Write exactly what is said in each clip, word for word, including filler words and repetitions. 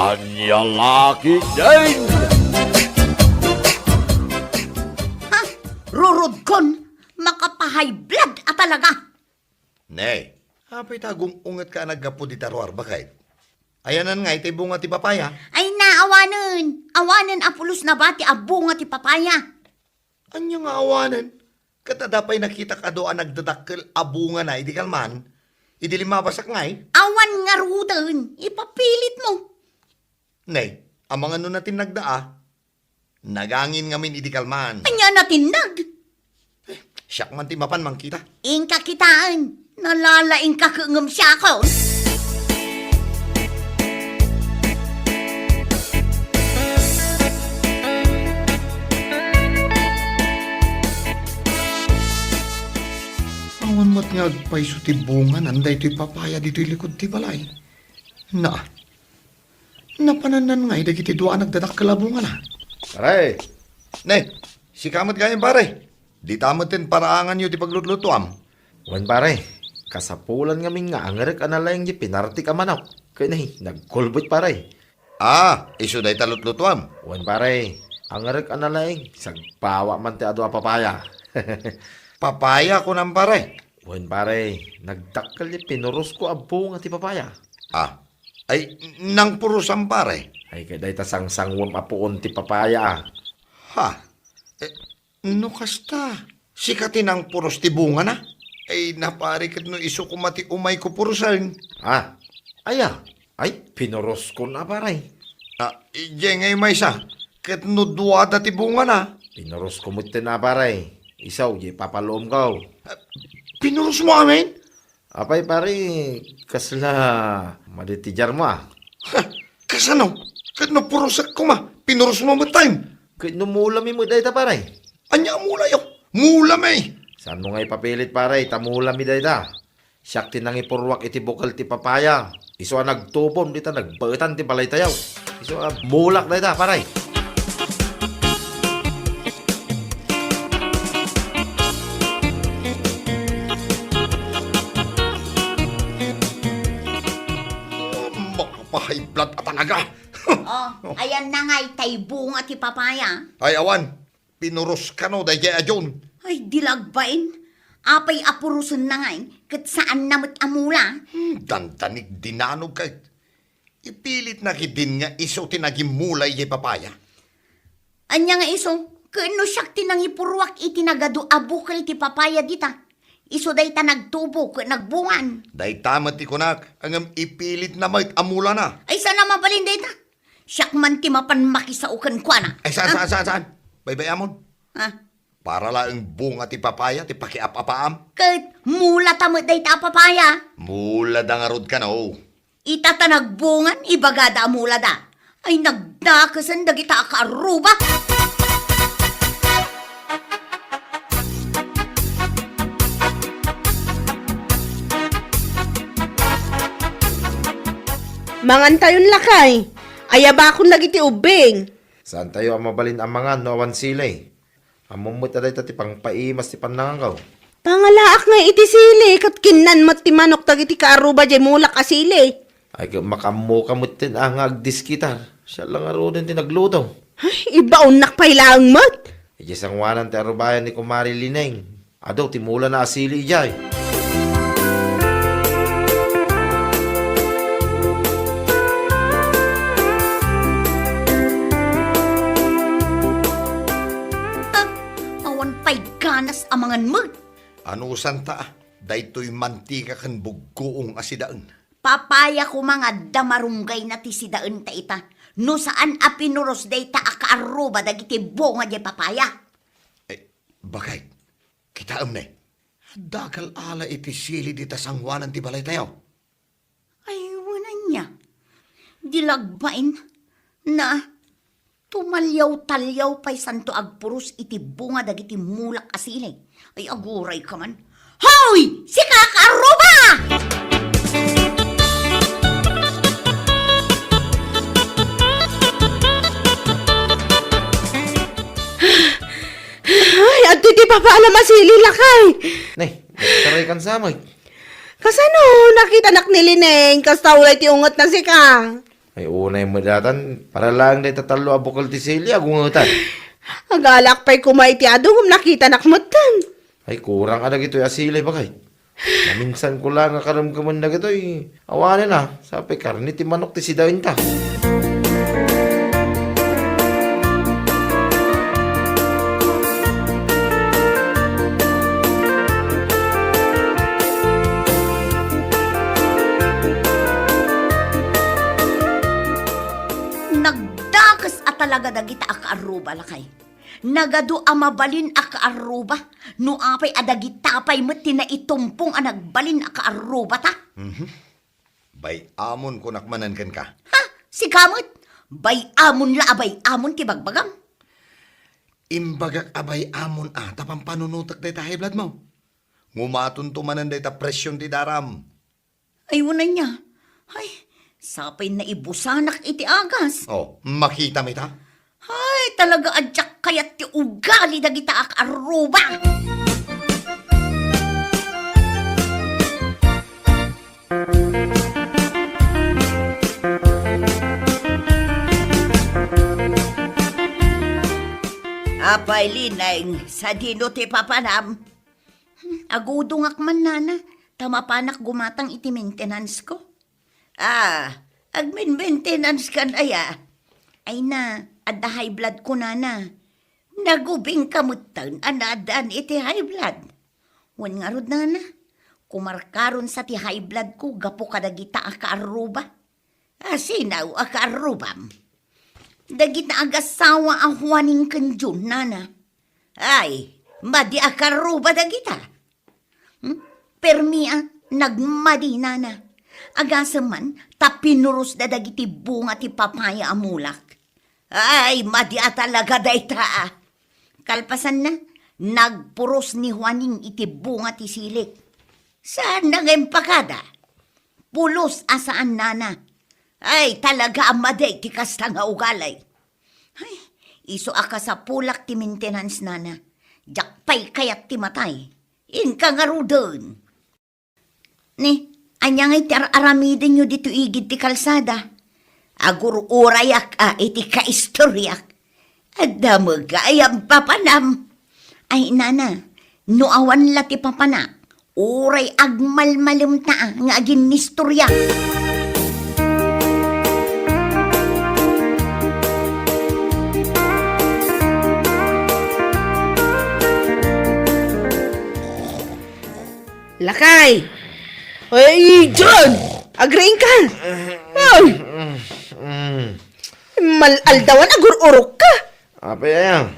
Ania la ketdin? Ha? Rurodkon, makapahay blood a talaga. Ne, apay ta agung-ungetka a naggapu dita ruar, baket? Ayanan nga iti bunga ti papaya? Ay na, awanen. Awanen a pulos nabati a bunga ti papaya. Ania nga awanen? Ket adda pay nakitak adu a nagdadakkel a bungana idi kalman, idi limmabasak ngay? Awan ngaruden, ipapilitmo. Ne, amangan no natinnagda a. Nagangin ngamin idi kalman. Ania natinnag? Eh, siak man ti mapan mangkita. Inka kitaen. Nalalaingka ket ngem siakon. Awan met nga agpayso ti bunganan daytoy papaya ditoy likud ti balay. Na, napanannan ngay dagiti dua a nagdadakkel a bungana. Pare! Ne, sika met gayam, pare. Dita metten paraanganyo ti paglutlutuam. Wen, pare, kasapulan ngamin nga angerek a nalaing ti pinartik a manok. Ken, ay, nagkulbet, pare. Ah, isu dayta lutlutuam? Wen, pare, angerek a nalaing, sagpawa man ti adu a papaya. Papaya, kunam, pare? Wen, pare, nagdakkel ti pinurosko a bunga ti papaya. Ah, ay, nangpurosam, pare? Ay, ket dayta sangsanguem a puon ti papaya, a. Ha? Eh, no kasta, sika ti nangpuros ti bungana? Ay, na, pare, ket no isu koma ti umayko purosen. Ah, aya? Ay, pinuroskon a, pare. Ah, idiay ngay maysa, ket no duada ti bungana? Pinurosko metten a, pare. Isu, diay papaluomko. Ah, pinurosmo amin? Apay, pare, kasla madi ti diarmo, a? Ha, kasano? Ket no purosek koma, pinurosmo metten. Ket no mulami met dayta, pare? Ania a mulayo? Mulami! Saanmo nga ipapilit, pare, ta mulami dayta. Siak ti nangipurruak iti bukel ti papaya. Isu a nagtubom dita nagbaetan ti balaytayo. Isu a mulak dayta, pare. Makapahay blood a talaga. Oh, ayan na ngay tay bunga ti papaya. Ay, awan. Pinuros kano daydiay a John. Ay, di lagbain. Apay a purosen na ngay, ket saan na met a mula? Hmm, dandanig dinanog kay. Ipilit na ketdin nga isu ti nagimmula idiay papaya. Ania nga isu? Ket no siak ti nangipurruak iti nagadu a bukel ti papaya dita. Isu dayta nagtubo ket nagbungan. Dayta met ti kunak, ngem ipilit na met a mulana. Ay, saan a mabalin dayta? Siak man ti mapan makisao kenkuana. Ay, saan, Ah? saan, saan, saan? Baybay-amon. Ah. Para laeng bunga ti papaya ti pakiap-apaam. Ket mulata met dayta a papaya. Mulada ngarud kano. Ita ta nagbungan, ibagada a mulada. Ay, nagdakesen dagita a kaarruba. Mangantayon, lakay. Ayabakon dagiti ubbing. Saantayo a mabalin a mangan no awan sili. Ammom met a dayta ti pangpaimas ti pannanganko. Pangalaak ngay iti sili, ket kinnan met ti manok dagiti kaarruba diay mulak a sili. Ay, ket makaammoka metten a nga agdiskitar. Siak la ngaruden ti nagluto. Ay, ibaonnak pay laeng met. Idiay sangoanan ti arrubayan ni Kumare Lineng. Adu ti mulana a sili idiay. Ah, awan pay ganas a mangan met. Anusanta, daytoy mantika ken buggoong a sidaen. Papaya koma nga adda marunggayna ti sidaenta ita, no saan a pinuros dayta a kaarruba dagiti bunga diay papaya. Eh, baket, kitaem ne, adda agal-ala iti sili dita sangoanan ti balaytayo. Ay, wen ania? Di lagbain. Na, tumalyaw-talyaw pay santo agpuros iti bunga dagiti mulak a sili. Ay, aguray ka man. Hoy! Sika, kaarruba! Ay, adtoy ti papaalam a sili, lakay. Ne, nagtaray kan samay. Kasano, nakitanak ni Lineng, kasta ulay ti ungetna sika. Ay, unay met daytan, para laeng dayta tallo a bukel ti sili, agungetan. Agalak pay koma iti adu ngem nakitanak metten. Ay, kurang a dagitoy a sili, bagay. Naminsan ko laeng a karemkemen dagitoy. Awanen a, sapay karne ti manok ti sidaenta. Nagdakes a talaga dagita a kaarruba, lakay. Nagadu a mabalin a kaarruba, no apay a dagita pay met ti naitumpong a nagbalin a kaarrubata. Mhm. Bay-amon kunak manen kenka. Ha? Sika met? Bay-amon la a bay-amon ti bagbagam. Imbagak a bay-amon a ta pampanunotek dayta high blood mo. Ngumatonto manen dayta presyon ti daram. Ay, wen ania. Ay, sapay naibusanak iti agas. Oh, makitam ita? Ay, talaga a diak kayat ti ugali dagita a kaarruba. Apay, Lineng, sadino ti papanam? Hmm, agudongak man, nana, ta mapanak gumatang iti maintenance ko. Ah, agmin-maintenance kan aya? Ay na, adda high blood ko, nana. Nagubingka metten a naaddaan iti high blood. Wen ngarud, nana, kumarkaron sa ti high blood ko gapu kadagita a kaarruba. Asinaw a kaarrubam? Dagita agassawa a Juaning ken Jun, nana. Ay, madi a kaarruba dagita. Hmm? Permi a, nagmadi, nana. Agasem man, ta pinurosda dagiti bunga ti papaya a mulak. Ay, madi a talaga dayta a. Kalpasanna, nagpuros ni Juaning iti bunga ti silik. Saan na nga impakada? Pulos a saan, nana. Ay, talaga a madi ti kasta nga ugali. Ay, isu a kasapulak ti maintenance, nana. Diak pay kayat ti matay. Inka ngaruden. Ni, ania ngay ti ar-aramidenyo ditoy igid ti kalsada? Agur-urayak a iti kaistoriak. Adda met gayam papanam. Ay, nana, no awan la ti papanak, uray agmalmalemta nga aginnistoriak. Lakay! Ay, John! Agriingka! Ay! Mm. Mal-aldawan, agur-urokka! Apay aya?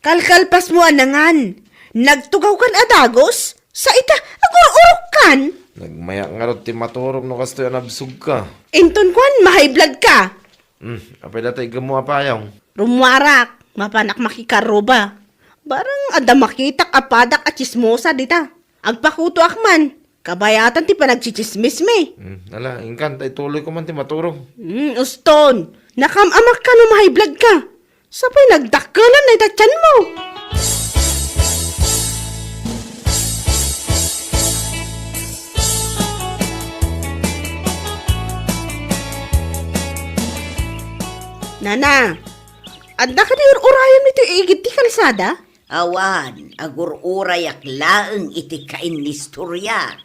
Kalkalpasmo a nangan, nagtugawkan a dagus, sa ita, agur-urokkan! Nagmayak ngarud ti maturog no kastoy a nabsogka. Inton kuan, ma-high blood ka! Hmm, apay data iggemmo a payong? Rummuarak, mapanak makikarruba. Barang adda makitak a padak a tsismosa dita. Agpakutoak man, kabayatan ti panagtsitsismismi. Hmm, ala, inkan, ta ituloy ko man ti maturog. Hmm, uston, nakam-amak ka no ma-high blood ka. Sapay nagdakkelan na ita tianmo. Nana, adda kadi ur-urayam iti igid ti kalsada? Awan, agur-urayak laeng iti kainnistoriak.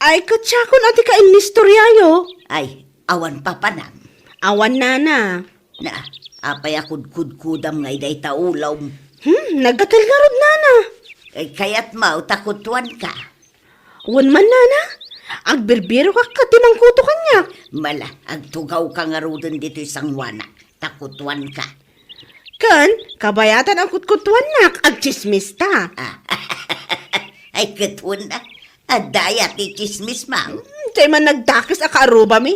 Ay, ket siakon a ti kainnistoriayo. Ay, awan papanam. Awan, nana. Na, apay a kudkudkudam nga iday ta ulom? Hmm, naggatel ngarud, nana. Ay, kayat maw ta kutuanka? Wen man, nana. Agbirbirokak ket ti mangkuto kaniak. Mala, agtugawka ngaruden ditoy sangoanak, ta kutuanka. Ken, kabayatan a kutkutuannak, agtsismista. Ah. Ay, ket wen, adda aya ti tsismis, ma'am? Hmm, diay man nagdakes a kaarrubami.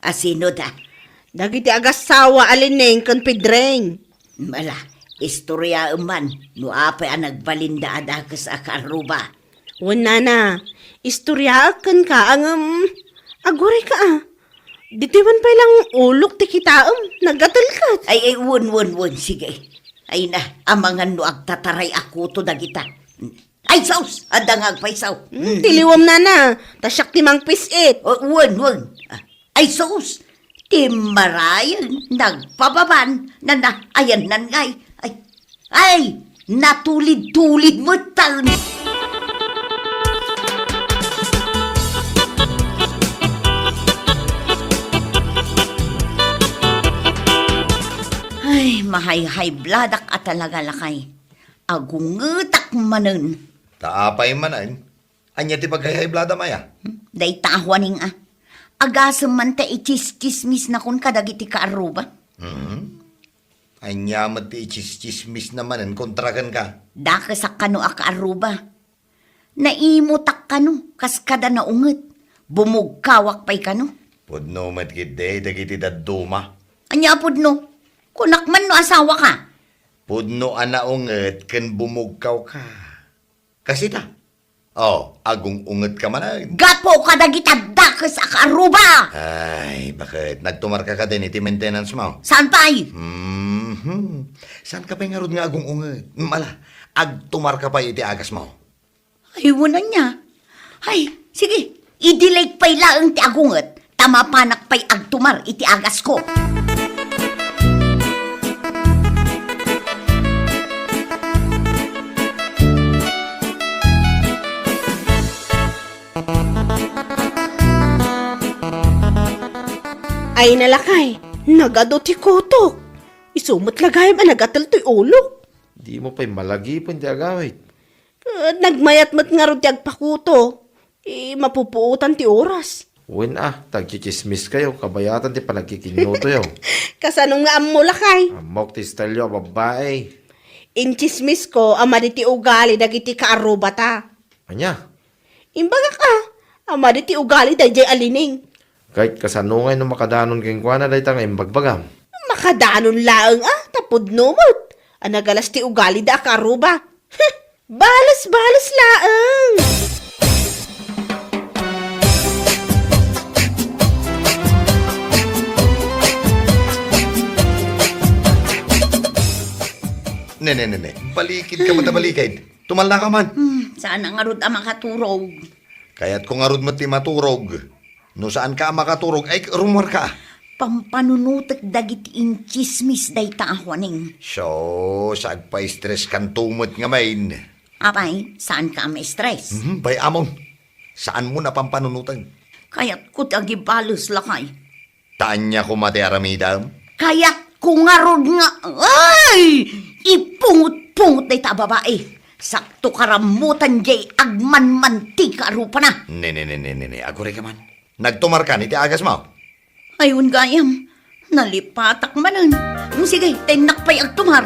Asino da? Dagiti agassawa a Lineng ken Pedreng. Mala, istoriaem man no apay a nagbalinda a dakes a kaarruba. Wen, nana, istoriaek kenka, ngem agurayka a. Ditoy man pay lang ulok ti kitaem, naggatel ket. Ay, ay, wen, wen, wen, sige. Ay na, amangan no agtataray a kuto dagita. Ay, sus! Adda nga agpaysaw. Hmm, ti liwem, nana. Ta siak ti mangpis-it. O, wen, wen. Ah, ay, sus! Immarayen, nagpababan, nana, ayan nan ngay. Ay, ay, natulid-tulid mo tan. Ay, mahayhay bladak a talaga, lakay. Agungetak manen. Ta apay manen? Ania ti paghayhaybladam aya? Hmm? Dayta a Juaning a. Agasem man ta ichischismisnakon kadagiti kaarruba. Hmm? Ania met ti ichischismisna manen kontra kenka? Dakesak kano a kaarruba. Naimutak kano, kas kada naunget. Bumugkawak pay kano. Pudno met ketdi dagiti dadduma. Ania a pudno? Kunak man no asawaka. Pudno a naunget ken bumugkawka. Kasita? Oh, agung-ungetka manen. Gapu kadagiti dakes a kaarruba! Ay, baket? Nagtumarka kadin iti maintenance mo? Saan pay? Mhm. Saanka pay ngarud nga agung-unget? Mala, agtumarka pay iti agasmo. Ay, wen ania. Ay, sige, i-delete pay laeng ti agunget, ta mapanak pay agtumar iti agasko. Ay, nalakay, nagadu ti kutok. Isu met la gayam a nagatel toy ulo. Dimo pay malagipen ti agawid. Eh, nagmayat met ngarud ti agpakuto. Eh, mapupuotan ti oras. Wen a, ta agchichismiskayo, kabayatan ti panagkikinnutoyo. Kasano nga ammo, lakay? Ammok ti style-yo a babbai. Inchismisko a madi ti ugali dagiti kaarrubata. Ania? Imbagak a, a madi ti ugali daydiay a Lining. Ket kasano ngay no makadanon kenkuana dayta nga imbagbagam? Makadanon laeng a, ta pudno met a nagalas ti ugalida a kaarruba. Heh, bales-bales laeng. Ne, ne, ne, ne. Balikid ka met a balikid. Tumalnaka man. Hmm, saan a ngarud a makaturog. Kayatko ngarud met ti maturog. No saanka a makaturog, ay, rummuarka. Pampanunotek dagiti inchismis dayta a Juaning. Sus, agpa-stress kanto met ngamin. Apay, saanka a ma-stress? Mhm, bay amon. Saanmo a pampanunoten. Kayatko ti agibales, lakay. Ta ania koma ti aramidem? Kayatko ngarud nga, ay! Ipungot-pungot dayta a babai. Sakto karammutan diay agmanmantika a rupana. Ne, ne, ne, ne, ne, ne. Agurayka man. Nagtumarkan iti agasmo? Ay, wen gayam. Nalipatak manen. Sige, ta innak pay agtumar.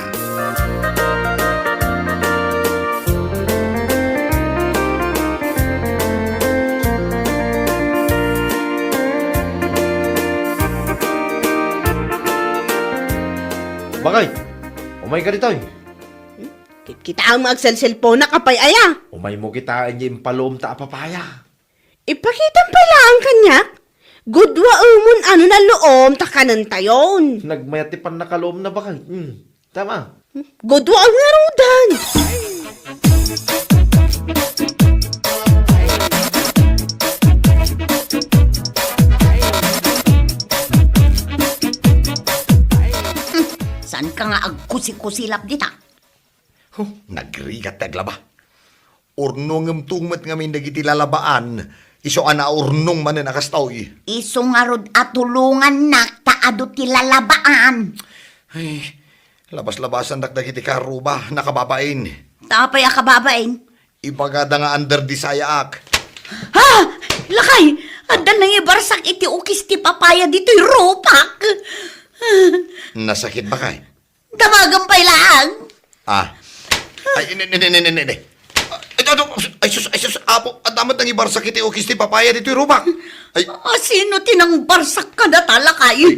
Bakit? Umayka ditoy. Kit-, kitaem nga agselselponak, apay aya? Umaymo kitaen diay impaluomta a papaya. Ipakitam pay laeng kaniak? Gudua umon ano naluom ta kanentayon. Nagmayat ti pannakaluomna, bakit? Hmm. Tama. Gudua ngarudan. Hmm, saanka nga agkusikusilap dita? Huh, nagrigat ti aglaba. Urnongemto met ngamin dagiti lalabaan, isu a naurnong manen a kastoy. Isu ngarud a tulongannak ta adu ti lalabaan. Ay, labas-labasandak dagiti kaarruba, nakababain. Ta apay a kababain? Ibagada nga under the sayaak. Ha! Lakay! Adda nangibarsak iti ukis ti papaya ditoy rupak! Nasakit, bakay? Damagan pay laeng. Ah. Ay, ne, ne, ne, ne, ne, ne. Ay, ito, ito. Ay, sus, ay, sus, apo. Adda met nangibarsak iti ukis ti papaya ditoy rupak. Ay. Ah, sino ti nangbarsak kadata, lakay? Ay,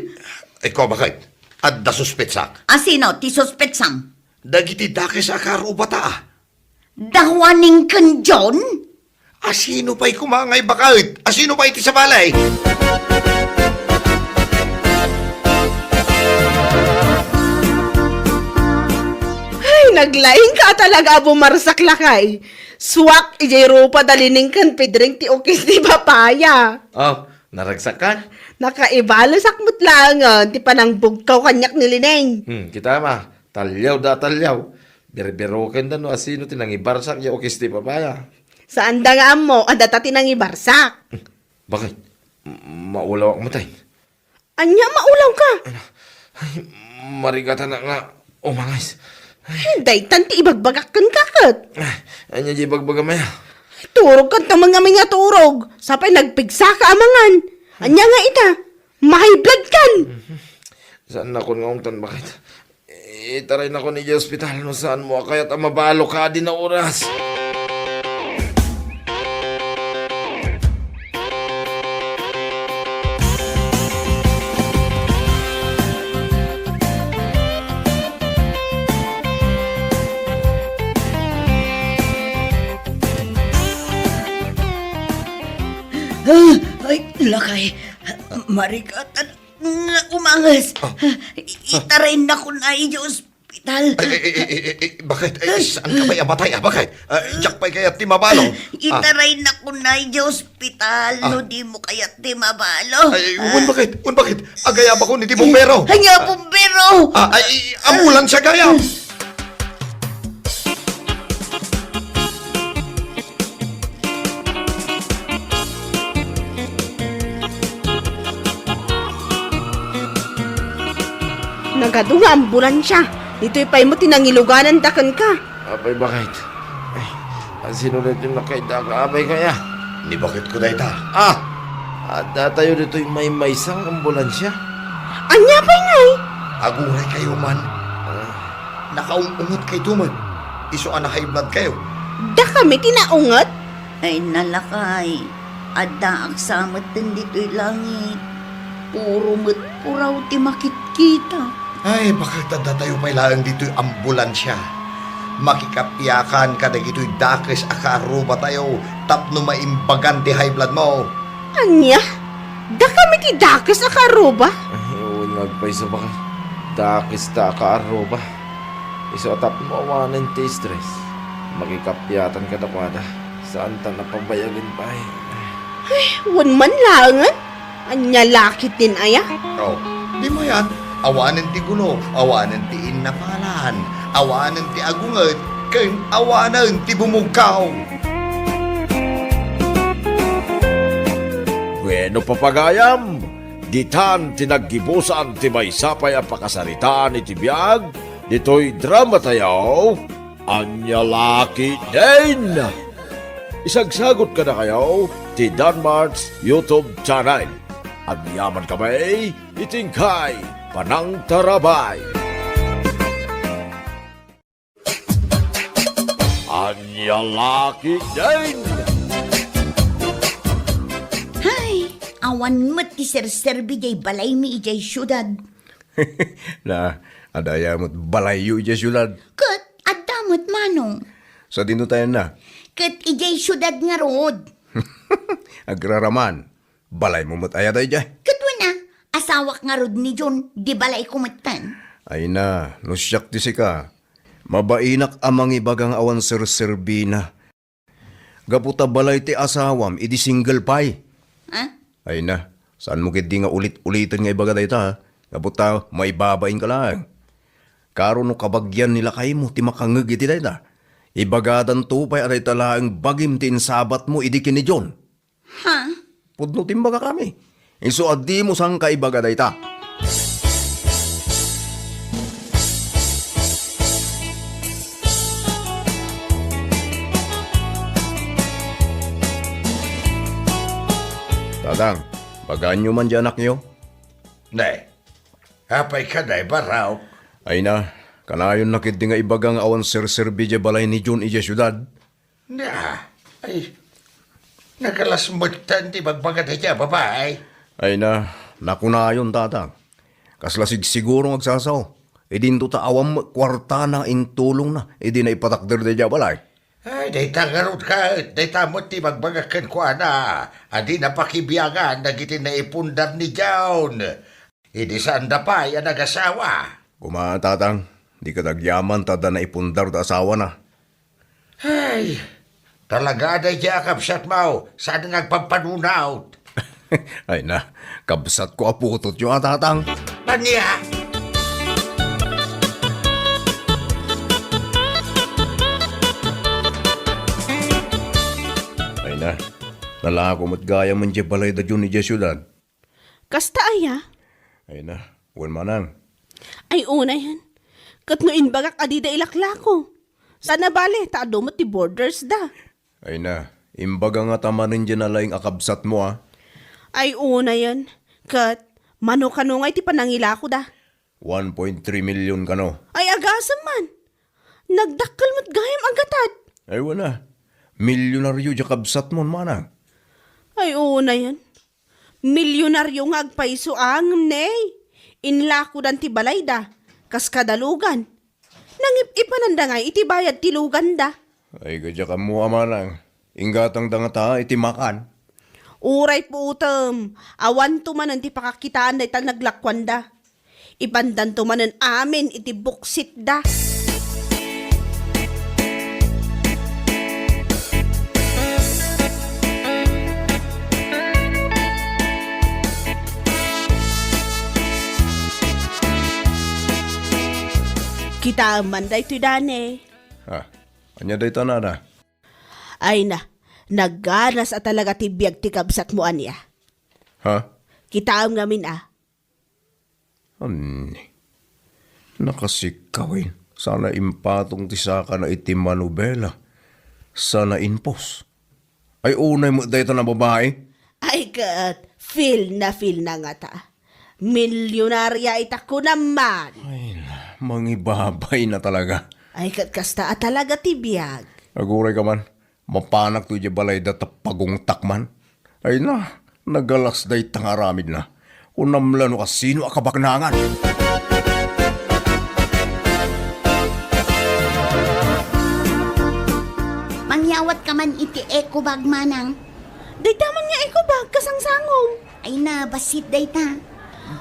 ay, kua, bakit? Adda suspetsak. Ah, sino ti suspetsam? Dagiti dakes a kaarrubata, ah. Da Juaning ken John? A sino pay koma ngay, bakit? A sino pay ti sabali? Ay, naglaingka a talaga a bumarsak, lakay. Suak idiay rupa da Lining ken Pedring ti ukis ti papaya. Ah, Naragsakka? Nakaibalosak met laengen ti panangbugkaw kaniak ni Lineng. Hmm, kita ma, talliaw da talliaw. Birbirokenda no asino ti nangibarsak ya ukis ti papaya. Saanda nga ammo, adda ta ti nangibarsak. Bakit? M-, maulawak met ay. Ania maulawka? Ay, marigatan nga umangis. Ay. Daytan ti ibagbagak kenka ket. Ah, ania di ibagbagam aya? Turogkanto man ngamin nga turog. Sapay nagpigsaka a mangan. Ania nga ita? Mahiblad kan. Mhm. Saannakon nga ungtan, bakit? Itaraynakon idiay ospital no saanmo a kayat a mabalo kadi a oras. Ah, ay, lakay. Marigatan nga umangis. Ah. Itaraynakon idiay ospital. Ay, ay, ay, ay, ay, ay, bakit? Ay, saan ka ba amatay, ah? Bakit? Ah, diak pay kayat ti mabalo. Ah. Itaraynakon idiay ospital, ah, no dimo kayat ti mabalo. Ay, wen, bakit? Wen, bakit? Agayabakon iti bumbero. Ania bumbero? Ah, ay, ambulansya gayam. Nagadu nga ambulansya. Ditoy pay met ti nangilugananda kenka. Apay, bakit? Ay, asino daytoy nakaidda ka, apay, kaya? Ni baketko dayta. Ah! Adda tayo ditoy maymaysa nga ambulansya. Ania pay ngay? Aguray kayo man. Ah. Nakaung-unget kayto met. Isu a nakaibnad kayo. Dakami ti naunget? Ay, nalakay. Addaak sa metten ditoy langit. Puro met puraw ti makitkita. Ay, bakit adda tayo pay laeng ditoy ambulansya? Makikapiakan kadagitoy dakes a kaarruba tayo tapno maimbagan ti high blood mo. Ania? Dakami ti dakes a kaarruba? Ay, wen nga agpayso, bakit? Dakes ta a kaarruba. Isu a tapno awanen ti stress. Makikapiatan kadakuada. Saanta a pabayagen pay. Ay, wen man laengen. Ania la ketdin aya? Oh, di mayan, awanen ti gulo, awanen ti innapalan, awanen ti agunget, ken awanen ti bumugkaw. Bueno, papagayam, ditan ti naggibusan ti maysa pay a pakasaritaan iti biag ditoy drama tayo. Ania la ketdin? Isagsagut kadakayo ti Danmart's YouTube channel. Agyamankami iti inkay panangtarabay. Ania la ketdin? Hay, awan met ti serserbi diay balaymi idiay siudad. Na, adda aya met balayyo idiay siudad? Ket adda met, manong. Sadino tayo na? Ket idiay siudad ngarud. Agraraman, balaymo met aya daydiay? Ket wen a, asawak ngarud ni John, di balayko metten. Ay na, no siak ti sika, mabainak a mangibaga nga awan serserbina. Gapu ta balay ti asawam idi single pay. Ha? Ay na, saanmo ketdi nga ulit-uliten nga ibaga dayta, ha? Gapu ta maibabainka laeng. Karo no kabagian ni lakaymo ti makangngeg iti dayta, ibagadanto pay a dayta laeng bagim ti insabatmo idi ken ni John. Ha? Pudno ti imbagakami. Isu a dimo sangkaibaga dayta. Tatang, bagaanyo man di anakyo? Ne, apay ka, Nay Barok? Ay na, kanayon na ketdi nga ibaga nga awan serserbi di balay ni John idiay siudad. Na, ay, nakalasmetan ti bagbaga dayta a babai. Ay na, nakunayon, tatang. Kasla sigsiguro nga agsasao. Idinto ta awan met kuartana nga intulongna idi naipatakder dayta a balay. Ay, dayta ngarud ket, dayta met ti bagbagak kenkuana a di napakibiangan dagiti naipundar ni John. Idi saanda pay a nagasawa. Kuma, tatang, di ket agyaman ta adda naipundar ta asawana. Ay, talaga a daydiay a kabsatmo, saan nga agpampanunot. Ay na, kabsatko a putotyo a, Tatang. Ania? Ay na, nalako met gayam idiay balayda idiay siudad. Kasta aya? Ay na, wen manang. Ay, unayen. Ket no imbagak a dida ilaklako. Saan a bale, ta adu met ti borders da. Ay na, imbaga ngata manen diay nalaing a kabsatmo, a. Ay, unayen. Ket, mano kano nga iti panangilakoda? One point three million kano. Ay, agasem man. Nagdakkel met gayam a gatad. Ay, wen a. Milyonaryo diay kabsatmo, manang. Ay, unayen. Milyonaryo nga agpayso a ngem ne, inlakodan ti balayda, kas kada lugan. Nangip-ipananda ngay iti bayad ti luganda. Ay, gadiak ammo a manang. Inggatangda ngata iti makan. Uray puotem, awanto manen ti pakakitaan dayta naglakuanda. Ipandanto manen amin iti buksitda. Kitaem man daytoy, Dane. Ha? Ania dayta, nana? Ay na, nagganas a talaga ti biag ti kabsatmo, ania? Ha? Kitaem ngamin, a. Anni? Nakasikaw, eh. Sana impatong ti sakana iti manubela. Sana impos. Ay, unay met dayta a babai. Ay, ket, feel na feel na ngata. Milyonarya ita kunam man. Ay, na, mangibabay na talaga. Ay, ket kasta a talaga ti biag. Aguray ka man. Mapanakto idiay balayda ta pagungtak man. Ay na, nagalas dayta nga aramidna. Kunam la no kasino a kabaknangan. Mangyawat ka man iti eco bag, manang. Dayta man nga eco bag, kasangsangom. Ay na, bassit dayta.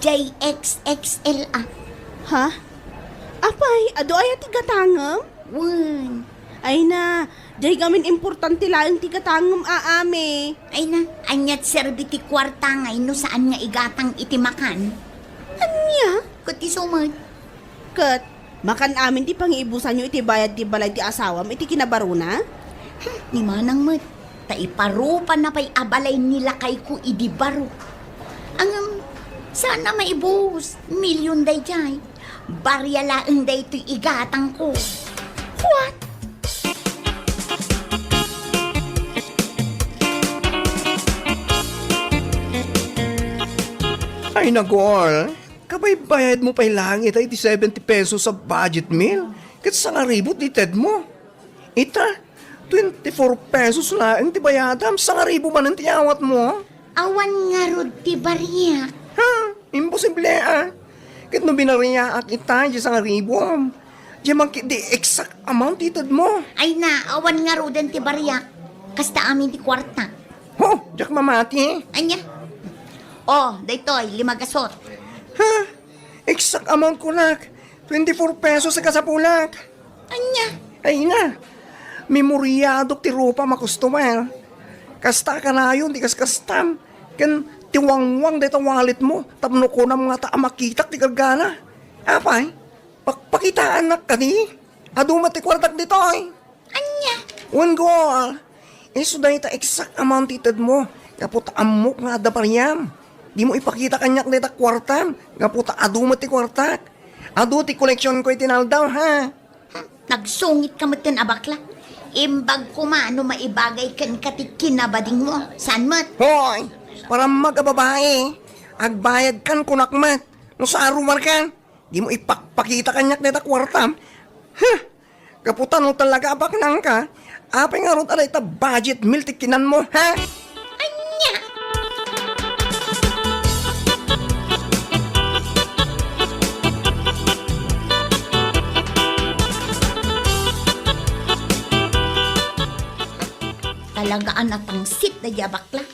J X X L a. Ha? Apay, adu aya ti gatangem? Wen. Ay na, jay gamin importante laeng ti gatangem, a, ami. Ay na, aniat serbi ti kuarta ngay no saan nga igatang iti makan? Ania? Ket isu met. Ket, makan amin ti pangiibusanyo iti bayad ti balay ti asawam iti kinabaruna? Hmm, ni manang met, ta iparupana pay a balay ni lakayko idi baro. Ngem, saan a maibus, milyon daydiay. Barya laeng daytoy igatangko. What? Ay, nagol. Kabaybayadmo pay laeng ita iti seventy pesos a budget meal. Ket sangaribu ti tedmo. Ita, twenty-four pesos laeng ti bayadam, sangaribu manen ti awatmo. Awan ngarud ti bariak. Ha? Imposible, a. Ket no binariaak ita, di sangaribu, am. Di man ket di exact amount ti itedmo. Ay na, awan ngaruden ti bariak. Kasta amin ti kuarta. Ho, diak mamati. Ania? Oh, daytoy, lima gasot. Ha? Exact amount kunak. Twenty-four pesos a kasapulak. Ania? Ay na. Memoriadok ti rupa a customer. Kasta kanayon ti kaskastam. Ken ti wangwang dayta walletmo. Tapno kunam ngata a makitak ti gargana. Apay? Pakpakitaannak kadi? Adu met ti kuartak ditoy. Ania? Wen, Gol. Isu dayta exact amount ti itedmo. Gapu ta ammok nga adda bariam. Dimo ipakita kaniak dayta kuartam. Gapu ta adu met ti kuartak. Adu ti koleksionko iti naldaw, ha? Hmm, nagsungit ka metten a bakla. Imbag koma no maibagay kenka ti kinabadingmo. Saan met? Hoy! Parammag a babai. Agbayad kan kunak met. No saruar kan. Dimo ipakpakita kaniak dayta kuartam. Huh! Gapu ta no talaga a baknangka, apay ngarud a dayta budget meal ti kinanmo, ha? Ania? Talaga a natangsit daydiay a bakla.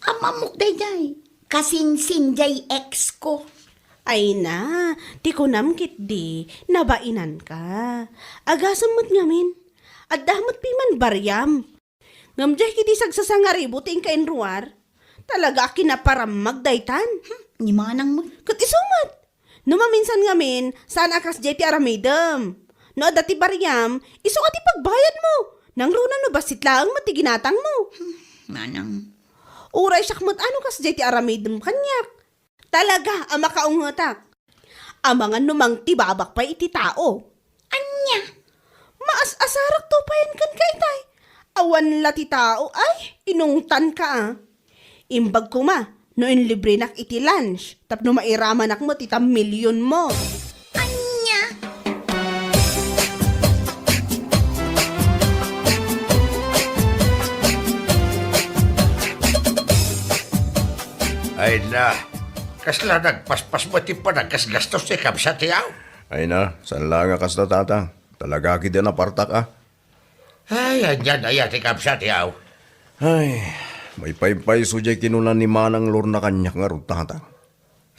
Ammok daydiay. Kasinsin diay ex ko. Ay na, ti kunam ketdi, nabainanka. Agasem met ngamin, adda met piman bariam. Ngem diay ketdi sagsasangaribu ti inka inruar. Talaga a kinaparammag daytan. Hmm, ni manang met. Ket isu met. No maminsan ngamin, saan a kasdiay ti aramidem. No adda ti bariam, isu a ti pagbayadmo. Nangruna no bassit laeng met ti ginatangmo. Hmm, manang. Uray siak met a no kasdiay ti aramidem kaniak. Talaga a makaungetak. Amangan no mangtibabak pay iti tao. Ania? Maas-asarak to payen kenka itay. Awan la ti tao, ay, inungtanka a. Imbag koma no inlibrenak iti lunch tapno mairamanak met ita milionmo. Ania? Ay na, kasla nagpaspas met ti panaggasgastos ti kabsat ti aw. Ay na, saan la nga kasta, Tatang. Talaga ketdi a napartak a. Ay, anian aya ti kabsat ti aw? Ay, maypaypayso diay kinuna ni Manang Lorna kaniak ngarud, Tatang.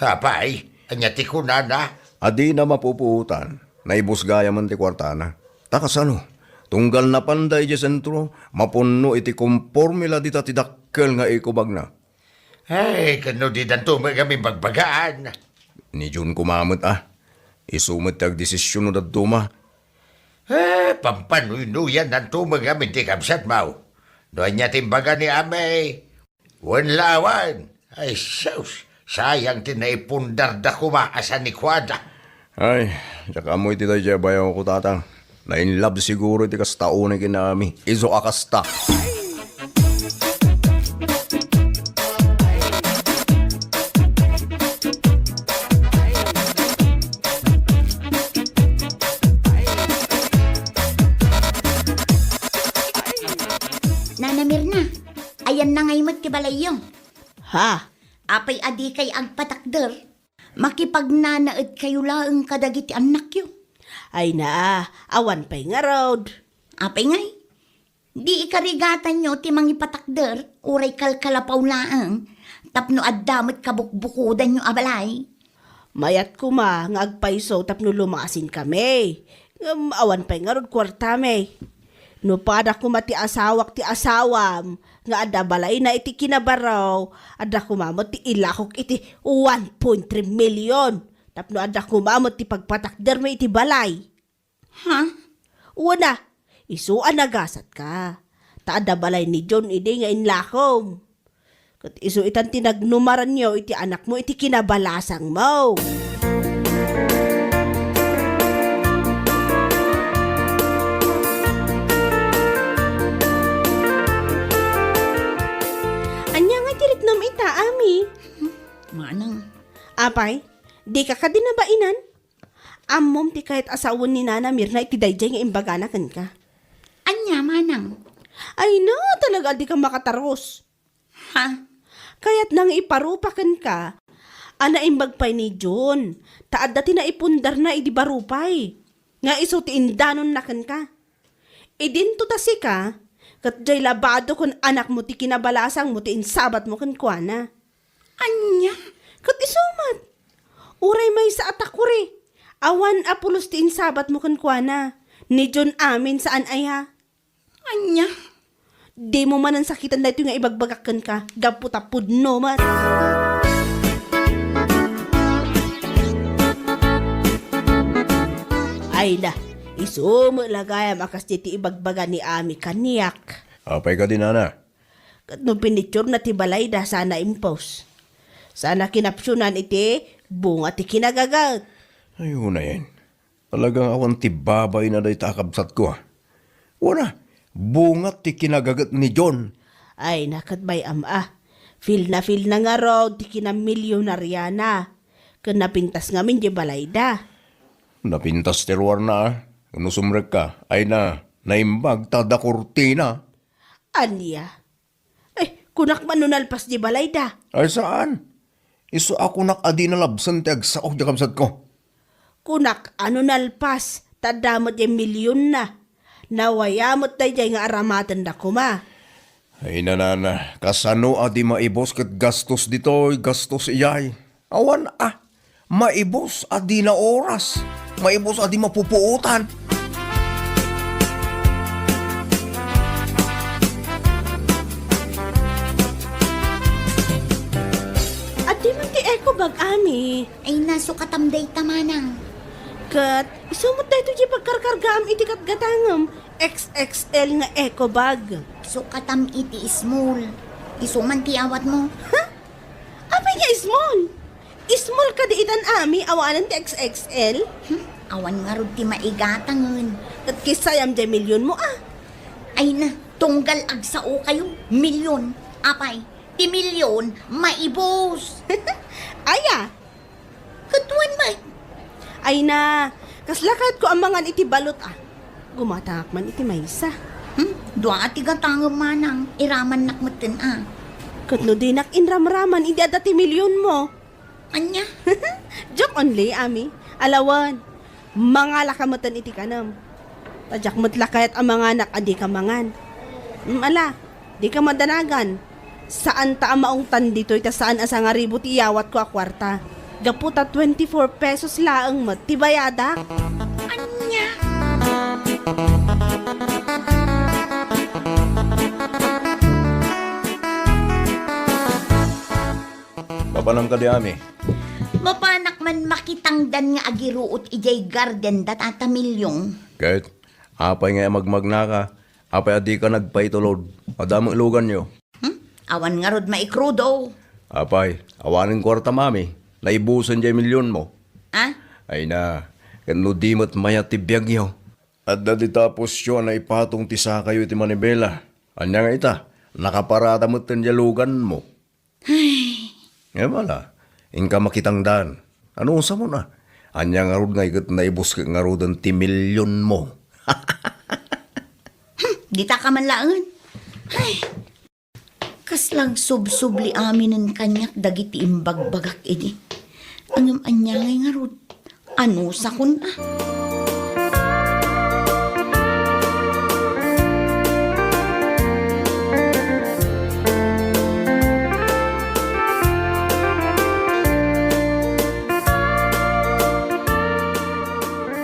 Apay, ania ti kunana? A dina mapupuotan, naibus gayamen ti kuartana. Ta kasano, tunggal napanda idiay sentro, mapunno iti komporme la dita ti dakkel nga ikubagna. Ay, ken no didanto met ngamin bagbagaan. Ni John koma met a. Isu met ti agdesisyon no dadduma. Eh, pampanuynoyannanto met ngamin ti kabsatmo. No ania ti imbaga ni Amay, wen la awan. Ay, sus, sayang ti naipundarda koma a sanikuada. Ay, diak ammo iti daydiay a bayawko, Tatang. Na-in love siguro iti kasta unay ken ni Ami. Isu a kasta. Nana Mirna, ayanna ngay met ti balayyo? Ha? Apay a dikay agpatakder? Makipagnanaedkayo laeng kadagiti annakyo. Ay na, awan pay ngarud. Apay ngay? Di ikarigatanyo ti mangipatakder, uray kalkalapaw laeng, tapno adda met kabukbukodanyo a balay. Mayat koma nga agpayso tapno lumasinkami. Ngem awan pay ngarud kuartami. No pada koma ti asawak ti asawam nga adda balayna iti Kinabarro, adda koma met ti ilakok iti one point three million tapno adda koma met ti pagpatakdermi iti balay. Ha? Wen a, isu a nagasatka. Ta adda balay ni John idi nga inlakom. Ket isu itan ti nagnumaranyo iti anakmo iti kinabalasangmo. Ania ngay ti riknam ita, Ami? Manang. Apay, dika kadi nabainan? Ammom ti kayat a sawen ni Nana Mirna iti daydiay nga imbagana kenka. Ania, manang? Ay na, talaga a dika makatarus. Ha? Kayatna nga iparupa kenka a naimbag pay ni John, ta adda ti naipundarna idi barupay, nga isu ti indanonna kenka. Idinto ta sika, ket diay labado ken anakmo ti kinabalasangmo ti insabatmo kenkuana. Ania? Ket isu met. Uray maysa a takuri. Awan a pulos ti insabatmo kenkuana. Ni John amin saan aya. Ania? Dimo manen sakiten daytoy nga ibagbagak kenka, gapu ta pudno met. Ay na, isu met la gayam a kas diay ti ibagbaga ni Ami kaniak. Apay kadi, Nana? Ket no pinitsur na ti balayda sana impos. Sana kinapsunan iti bunga ti kinagaget. Ay, unayen. Talagang awan ti babayna dayta a kabsatko, a. Wana, bunga ti kinagaget ni John. Ay, na ket bay-am a. Feel na feel na ngarud ti kinamilionariana. Ken napintas ngamin diay balayda. Napintas ti ruarna, a. No sumrekka, ay na, naimbag ta adda kurtina. Ania? Eh, kunak man no nalpas diay balayda. Ay, saan? Isu a kunak a di nalabsen ti agsaok diay kabsatko. Kunak a no nalpas, ta adda met diay milionna. Nawaya met daydiay nga aramatenda koma. Ay, nanana, kasano a di maibus ket gastos ditoy, gastos iyay? Awan a, maibus a dina oras, maibus a di mapupuotan. Pag-ami. Ay, nasukatam dayta, manang. Ket, isu met daytoy ti pagkarkargaam iti gatgatangem, X X L nga eco bag. Sukatam iti small. Isu man ti awatmo. Ha? Apay nga small? Small kadi itan, ami, awanen ti X X L? Hmm, awan ngarud ti maigatangen. Ket kissayam diay milionmo, a? Ay na, tunggal agsao kayo, milion. Apay, ti milion, maibus. Aya? Ket wen met. Ay na, kasla kayatko a mangan iti balot, a. Gumatangak man iti maysa. Hmm? Dua a ti gatangem, manang, iramannak metten, a. Ket no dinak inramraman idi adda ti milionmo? Ania? Joke only, ami. Alawen, mangalaka metten iti kanem. Ta diak met la kayat a manganak a dika mangan. Mm, ala, dika madanagan. Saan ta a maungtan ditoy ta saan a sangaribu ti iyawatko a kuarta. Gapu ta twenty-four pesos laeng met ti bayadak. Ania? Mapanam kadi, ami? Mapanak man makitangdan nga agiruot idiay garden da Tata Milyong. Ket, apay nga magmagnaka? Apay a dika nagpaitulod? Adda met luganyo. Hmm? Awan ngarud maikrudo. Apay, awanen kuarta, mami. Naibusen diay milionmo. Ah? Ay na, ket no di met mayat ti biagyo. Adda dita pusyo a naipatong ti sakayo iti manibela. Ania nga ita? Nakaparata metten diay luganmo. Ay. Ngem ala, inka makitangdan. Anusam na? Ania ngarud nga iket naibuskek ngaruden ti milionmo? Hmm, dita ka man laengen. Ay. Kasla agsubsubli aminen kaniak dagiti imbagbagak idi. Ngem ania ngay ngarud? Anusakon a?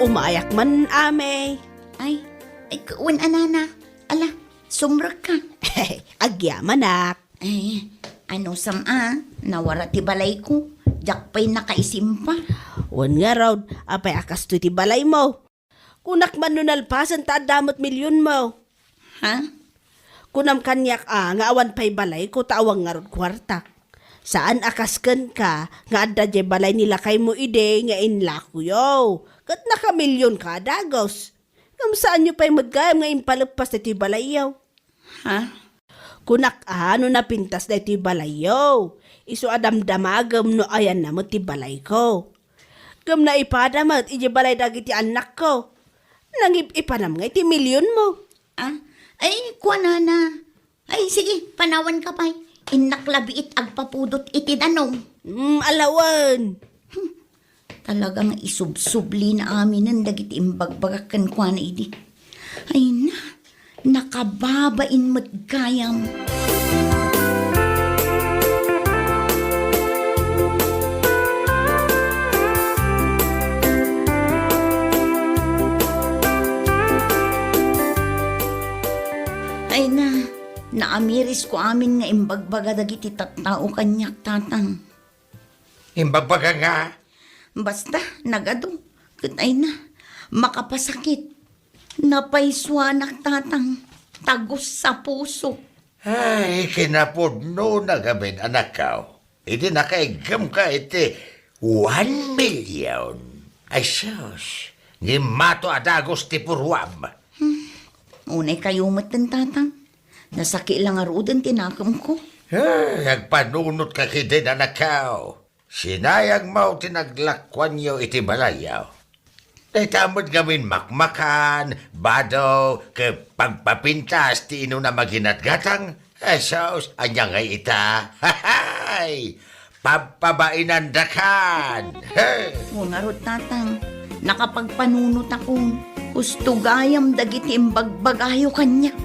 Umayak man, amey. Ay, ay, wen a nana. Ala, sumrekka. Agyamanak. Ay, anusam a, nawara ti balayko. Diak pay nakaisimpa. Wen ngarud, apay a kastoy ti balaymo? Kunak man no nalpasen ta adda met milionmo. Ha? Kunam kaniak a nga awan pay balayko ta awan ngarud kuartak. Saan a kas kenka nga adda diay balay ni lakaymo idi nga inlakoyo. Ket nakamilionka a dagus. Ngem saanyo pay met gayam nga impalpas daytoy balayyo? Ha? Kunak a no napintas daytoy balayyo, isu a damdamagem no ayanna met ti balayko. Ngem naipada met idiay balay dagiti annakko. Nangip-ipanam ngay ti milionmo. Ah? Ay, kuanana. Ay, sige, panawanka pay. Innak la biit agpapudot iti danum. Mm, alawen. Hmm. Talaga nga isubsublina aminen dagiti imbagbagak kenkuana idi. Ay na, nakababain met gayam. Ay na, naamirisko amin nga imbagbaga dagiti tattao kaniak, Tatang. Imbagbaga nga? Basta, nagadu. Ket ay na, makapasakit. Napaysuanak, Tatang. Tagus a puso. Ay, kinapudno na gamin, anakko. Idi nakaiggemka iti one million. Ay sus, ngimmato a dagus ti puruam. Hmm. Unay kayo met, Tatang. Nasaki la ngaruden ti nakemko. Ay, agpanunotka ketdin, anakko. Sinayangmo ti naglakuanyo iti balayyo. Dayta met ngamin makmakan, bado, ket pagpapintas ti inuna maginatgatang. Hesus, ania ngay ita? Hay! Pagpabainandakan! He! Ngarud, Tatang, nakapagpanunotakon. Husto gayam dagiti imbagbagayo kaniak.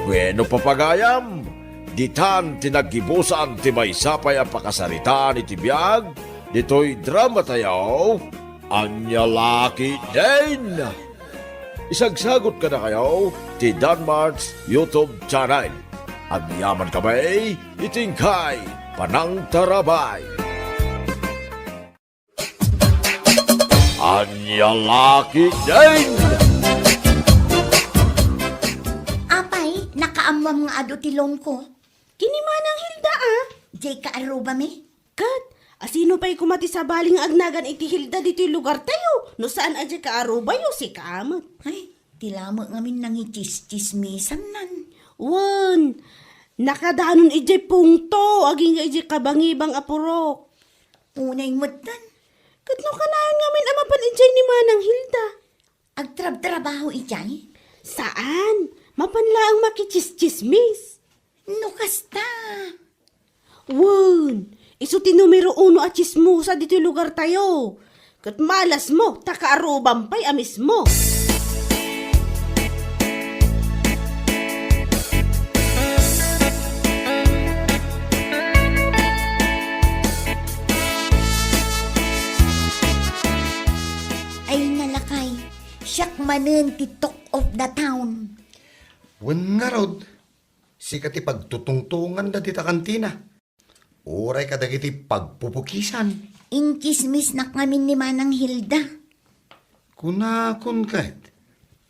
Wenno, papagayam, ditan ti naggibusan ti maysa pay a pakasaritaan iti biag ditoy dramatayo, Ania La Ketdin. Isagsagut kadakayo ti Danmart's YouTube channel. Agyaman kami iti inkay panangtarabay. Ania la ketdin? Apay, nakaammoam nga adu ti loan ko? Ken ni Manang Hilda, a? Jay kaarrubami? Ket, asino pay koma ti sabali nga agnagan iti Hilda ditoy lugartayo, no saan a jay kaarubayo, sika met? Ay, ti lamet ngamin nangichischismisannan. Wen, nakadanon idiay pungto, agingga idiay kabangibang a purok. Unay metten. Ket no kanayon ngamin a mapan idiay ni Manang Hilda? Agtrabtrabaho idiay? Saan. Mapan laeng makichischismis. No kasta. Wen, isu ti numero uno a chismosa ditoy lugartayo. Ket malasmo, ta kaarrubam pay a mismo. Ay, nalakay, siak manen ti talk of the town. Wen ngarud, sika ti pagtutungtonganda dita kantina. Uray kadagiti pagpupukisan. Inchismisnak ngamin ni Manang Hilda. Kunakon ket,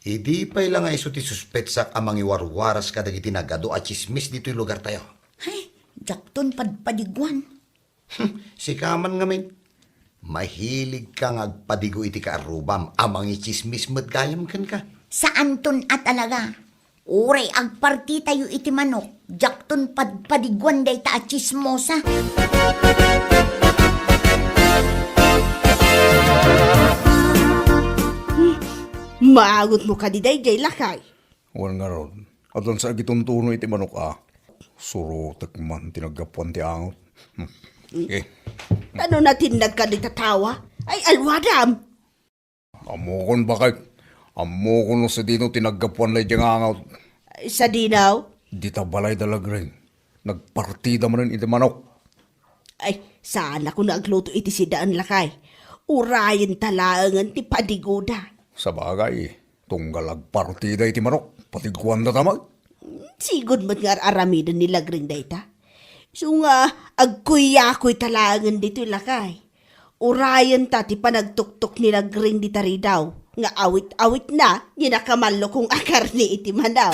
idi pay la nga isu ti suspetsak a mangiwarwaras kadagiti nagadu a chismis ditoy lugartayo. Ay, diakton padpadiguan. Sika man ngamin, mahiligka nga agpadigo iti kaarrubam a mangichismis met gayam kenka. Saanton a talaga. Uray agpartitayo iti manok, diakton padpadiguan dayta a chismosa. Hmm, maangotmo kadi daydiay, lakay? Wen ngarud, addan sa agituntuno iti manok a. Surotek man ti naggapuan ti angot. Hmm. Eh. Ano natinnag ka dita tawa? Ay, alwadam! Ammokon, baket. Ammokon no sadino ti naggapuan daydiay nga angot. Ay, sadino? Dita balay da Lagring. Nagpartida manen iti manok. Ay, saan a kuna agluto iti sidaen, lakay. Urayenta laengen ti padigoda. Sabagay, tunggal agpartida iti manok, padiguandata met. Sigud met nga ar-aramiden ni Lagring dayta. Isu nga agkuyakoyta laengen ditoy, lakay. Urayenta ti panagtuktok ni Lagring dita ridaw nga awit-awitna ni nakamallukong a karne iti manok.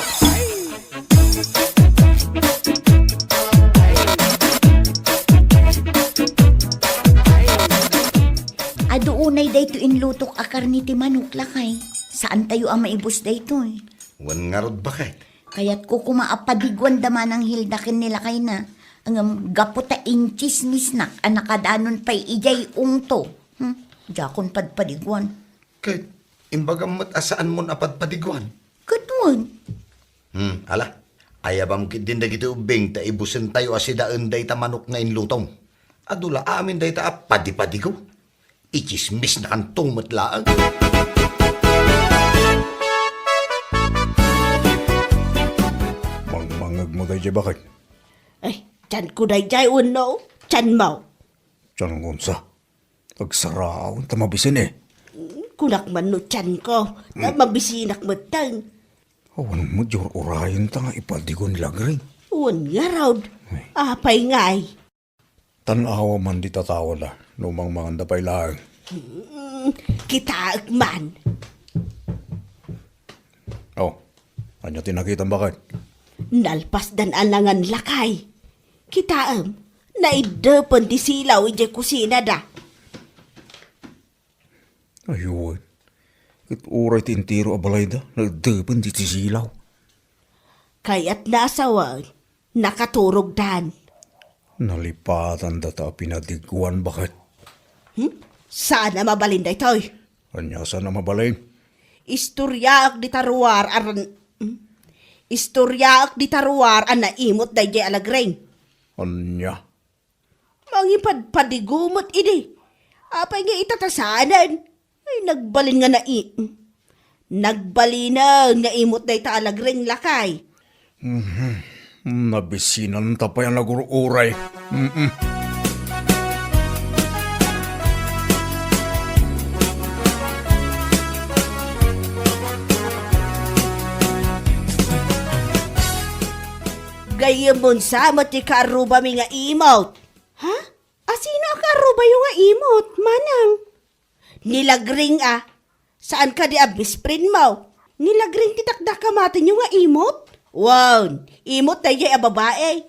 Adu unay daytoy inlutok a karne ti manok, lakay. Saantayo a maibus daytoy. Wen ngarud, baket. Kayatko koma a padiguan da Manang Hilda ken ni lakayna. Ngem gapu ta inchismisnak a nakadanon pay idiay ungto. Hmm? Diakon padpadiguan. Ket imbagam met a saanmon a padpadiguan? Ket wen. Hmm, ala. Ayabam ketdin dagiti ubbing ta ibusentayo a sidaen dayta manok nga inlutom. Adu la amin dayta a padipadigo. Ichismisnakanto met laeng. Mangmangegmo daydiay, baket? Ay, tianko daydiay wenno tianmo? Tianko unsa? Agsaraaw ta mabisin, eh. Kunak man no tianko, ta Hmm. mabisinak metten. Awan met di ur-urayenta nga ipadigo ni Lagring. Wen ngarud. Ay. Apay ngay? Tan-awa man di tatawada no mangmanganda pay laeng. Hmm, kitaek man. Oh, ania ti nakitam, baket? Nalpasdan a nangan, lakay. Kitaem, naiddepen ti silaw idiay kusinada. Aywan. Ket uray ti entero a balayda, naiddepen ti silaw. Kayatna a sawen, nakaturogdan. Nalipatandata a pinadiguan, baket. Hmm? Saan a mabalin daytoy? Ania saan a mabalin? Istoriaek dita ruar a ran-, hmm? Istoriaek dita ruar a naimut daydiay a Lagring. Ania? Mangipadpadigo met idi. Apay nga itatasanen? Ay, nagbalin nga nai-, nagbalinen nga imut dayta a Lagring, lakay. Mhm. Nabisinanta pay a nagur-uray. Mm-mm. Ay, munsa met ti kaarrubami nga imot. Ha? Asino a kaarrubayo nga imot, manang? Ni Lagring a. Saan kadi a best friend mo? Ni Lagring ti dakdakamatenyo nga imot? Wen, imot daydiay a babae.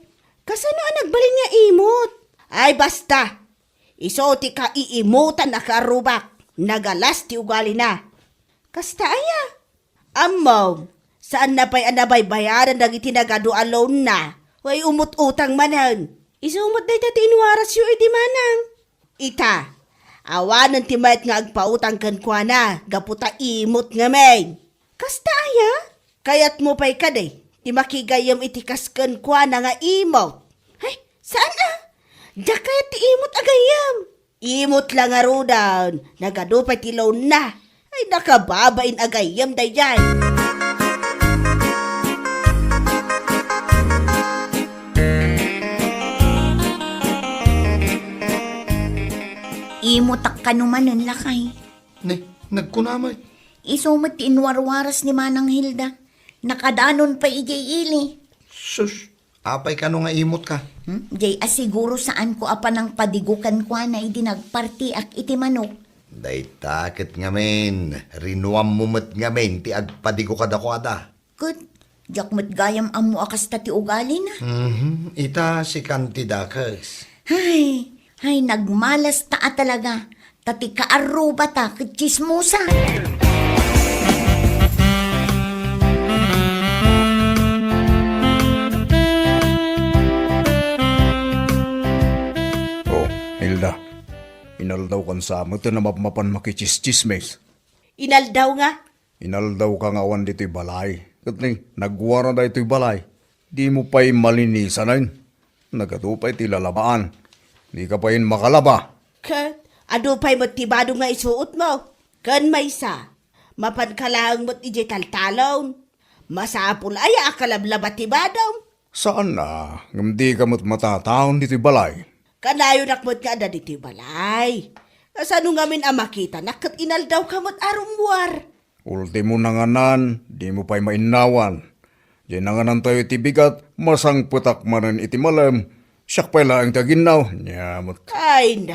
Kasano a nagbalin nga imot? Ay, basta. Isu ti kaiimutan a kaarrubak. Nagalas ti ugalina. Kasta aya? Ammom, saanna pay a nabaybayadan dagiti nagadu a loanna. Way umut-utang manen. Isu met dayta ti inwarasyo idi manang. Ita, awanen ti mayat nga agpautang kenkuana gapu ta imot ngamin. Kasta aya? Kayatmo pay kadi ti makigayyem iti kas kenkuana nga imot? Ay, saan a? Diak kayat ti imot a gayyem. Imot la ngaruden, nagadu pay ti loanna. Ay, nakababain a gayyem daydiay. Imotak kano manen, lakay. Ne, nagkuna met. Isu met ti inwarwaras ni Manang Hilda. Nakadanon pay idiay ili. Sus, apay kano nga imot ka? Hmm? Jay, a siguro saanko a panangpadigo kenkuana idi nagpartiak iti manok. Dayta ket ngamin, rinuammo met ngamin ti agpadigo kadakuada. Ket, diak met gayam ammo a kasta ti ugalina. Mhm, ita sikan ti dakes. Hay, hay, nagmalas ta a talaga. Ta ti kaarrubata ket tsismosa. Oh, Hilda. Inaldaw kan sa met a mapmapan makitsistsismis. Inaldaw nga? Inaldawka nga awan ditoy balay. Ket ni, nagwara daytoy balay. Dimo pay malinisanen. Nagadu pay ti lalabaan. Dika pay makalaba. Ket, adu pay met ti badom nga isuotmo. Ken maysa, mapanka laeng met idiay taltalon. Masapul aya a kalablaba ti badom? Saan a, ngem dika met matataon ditoy balay. Kanayonak met nga adda ditoy balay. Kasano ngamin a makitanak ket inaldawka met a rummuar? Ultimo nanganan, dimo pay mainnawan. Diay nanganantayo iti bigat, masangpetak manen iti malem. Siak pay laeng ti aginnaw, nia met. Ay na,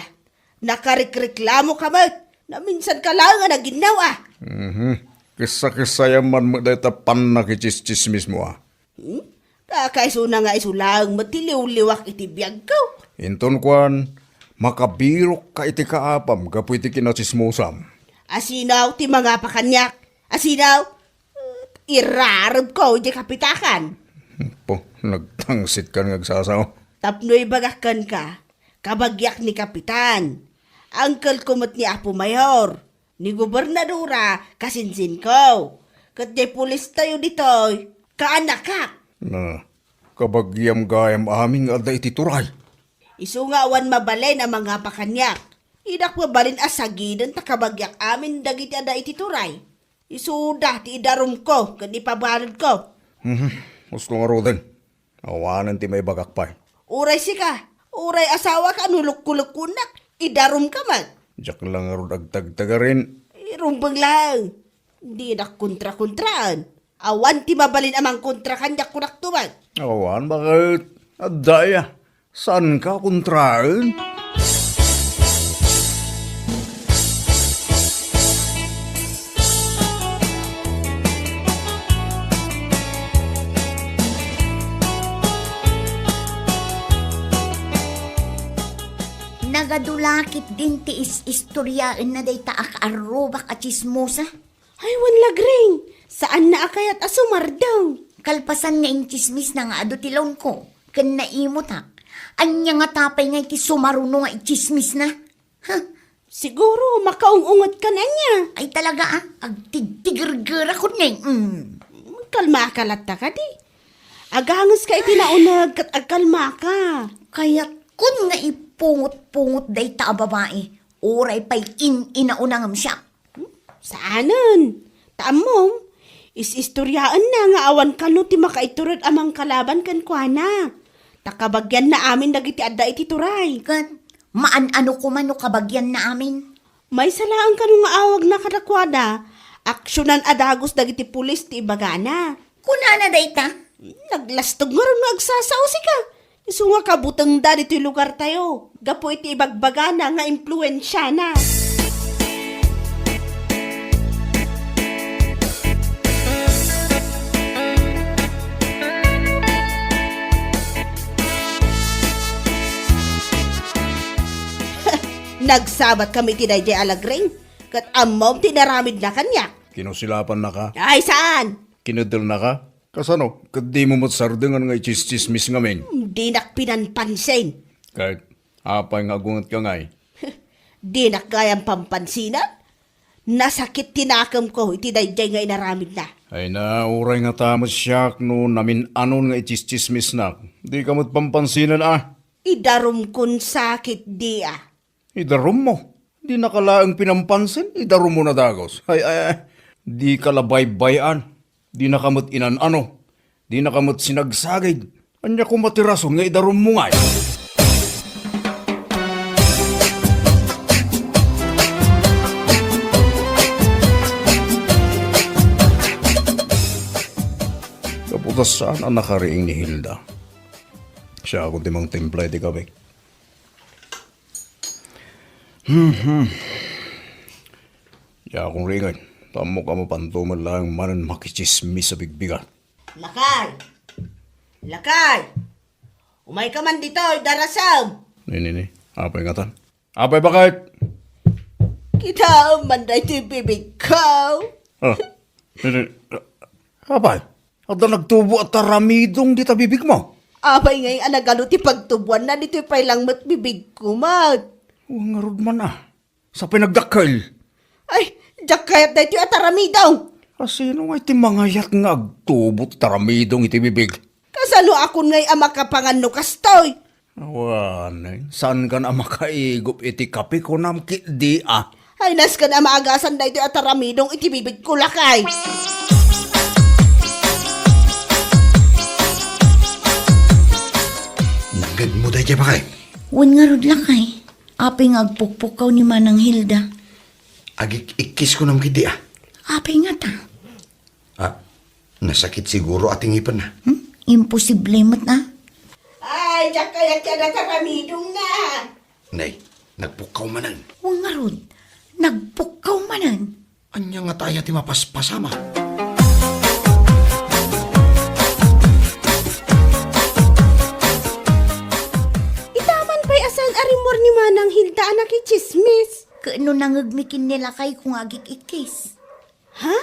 nakarikreklamoka met. Naminsanka laeng a naginnaw a. Mhm. Kissa-kissayam man met dayta pannakitsistsismismo a. Hmm? Kakaisuna nga isu laeng met ti liwliwak iti biagko. Inton kuan, makabirokka iti kaapam gapu iti kinatsismosam. Asino ti mangapa kaniak? Asino? Irarebko idiay kapitakan. Po, nagtangsit kan nga agsasao. Tapno ibagak kenka, kabagiak ni Kapitan. Angkelko met ni Apo Mayor. Ni gobernadora, kasinsinko. Ket diay pulistayo ditoy, kaanakak. Na, kabagiam gayam amin nga adda iti turay. Isu nga awan mabalin a mangapa kaniak. Dinak mabalin a sagiden ta kabagiak amin dagiti adda iti turay. Isuda ti idarumko ken ipabaledko. Mhm, husto ngaruden. Awanen ti maibagak pay. Uray sika, uray asawaka no lukkolukkonak, idarumka met. Diak la ngarud agtagtagarin. Irumbeng laeng. Dinak kontrakontraan. Awan ti mabalin a mangkontra kaniak kunak tuman. Awan, baket? Adda aya. Saanka kontraen? Nagadu la ketdin ti is-istoriaenna dayta a kaarrubak a tsismosa? Ay, wen, Lagring, saanna a kayat a sumardeng. Kalpasan nga intsismisna nga adu ti lawnko, ken naimutak. Ania ngata pay ngay ti sumaruno nga itsismisna? Huh? Siguro, makaung-unget ka na niya. Ay, talaga, ah. Agtigtigergerakon ngay. Mm. Kalmaka latta kadi. Aganges ka iti nauneg ket agkalmaka. Kayat kun nga ipungot-pungot dayta a babai. Uray pay in-inauna ngem siak. Hmm? Saanen? Ta ammom, is-istoriaenna nga awan kano ti makaitured a mangkalaban kenkuana. Ta kabagianna amin dagiti adda iti turay. Ket, maan-ano koma no kabagianna amin? Maysa laeng kano nga awagna kadakuada, aksionan a dagus dagiti pulis ti ibagana. Kunana dayta? Naglastog ngarud nga agsasausika. Isu nga kabutengda ditoy lugartayo gapu iti ibagbagana nga impluensiana. Nagsabat kami iti daydiay a lagring, ket ammom ti naramidna kaniak. Kinusilapannaka? Ay, saan? Kineddelnaka? Kasano? Ket dimo met sardengan nga itsistsismis ngamin? Dinak pinanpansin. Ket apay nga agungetka ngay? Dinak gayam pampansinan? Nasakit ti nakemko iti daydiay nga inaramidna. Ay na, uray ngata met siak no namin-anon nga itsistsismisnak. Dika met pampansinan a. Idarumkon sakit, di a. Idarummo? Dinaka laeng pinampansin, idarummo na dagus. Ay, ay, ay. Dika la baybay-an. Dinaka met inan-ano. Dinaka met sinagsagid. Ania koma ti rason nga idarummo ngay? Gapu ta saan a nakariing ni Hilda. Siakon ti mangtimpla iti kape. Hmm, hmm. Diakon riingen. Ammok a mapanto met laeng manen makitsismis a bigbigat. Lakay! Lakay! Umayka man ditoy, darasem! Ni, ni, ni. Apay ngatan? Apay, bakit? Kitaem man daytoy bibigko. Ah, ni, ni. Apay? Adda nagtubo a taramidong dita bibigmo? Apay ngay a nagano ti pagtubuanna ditoy pay lang met bibigko met? Wen ngarud man a. Sapay nagdakkel. Ay, diak kayat daytoy a taramidong. A, sino ngay ti mangayat nga agtubo ti taramidong iti bibig? Kasano akon ngay a makapangan no kastoy? Awanen, saankan a makaigup iti kape, kunam ketdi a. Ay, nasken a maagasan daytoy a taramidong iti bibigko, lakay. Nangngegmo daydiay, bakit? Wen ngarud, lakay. Apay nga agpukpukkaw ni Manang Hilda? Agik-ikkis kunam ketdi a. Apay ngata? Ah, nasakit siguro a ti ngipenna. Hmm? Imposible met a. Ay, diak kayat ti adda taramidongna. Nay, nagpukkaw manen. Wen ngarud, nagpukkaw manen. Ania ngata aya ti mapaspasama? Ita man pay a saan a rimmuar ni Manang Hilda a nakitsismis. Ket no nangngegmi ken ni lakayko nga agik-ikkis. Ha?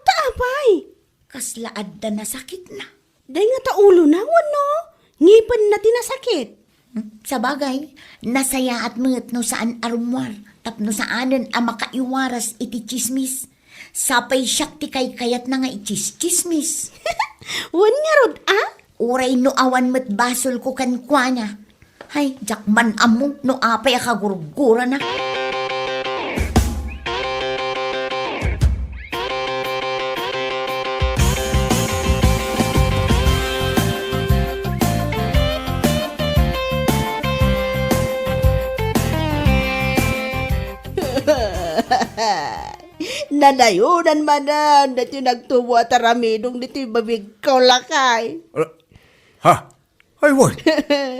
Ta apay? Kasla adda nasakitna. Dayta ngata ulona wenno ngipenna ti nasakit? Hmm, sabagay, nasayaat met no saan a rummuar tapno saanen a makaiwaras iti tsismis. Sapay siak ti kaykayatna nga itsistsismis. Wen ngarud a? Uray no awan met basolko kenkuana. Hay, diak man ammo no apay a kagurgurana. Nanayonan manen daytoy nagtubo a taramidong ditoy bibigko, lakay. Ah, ha? Ay, wen.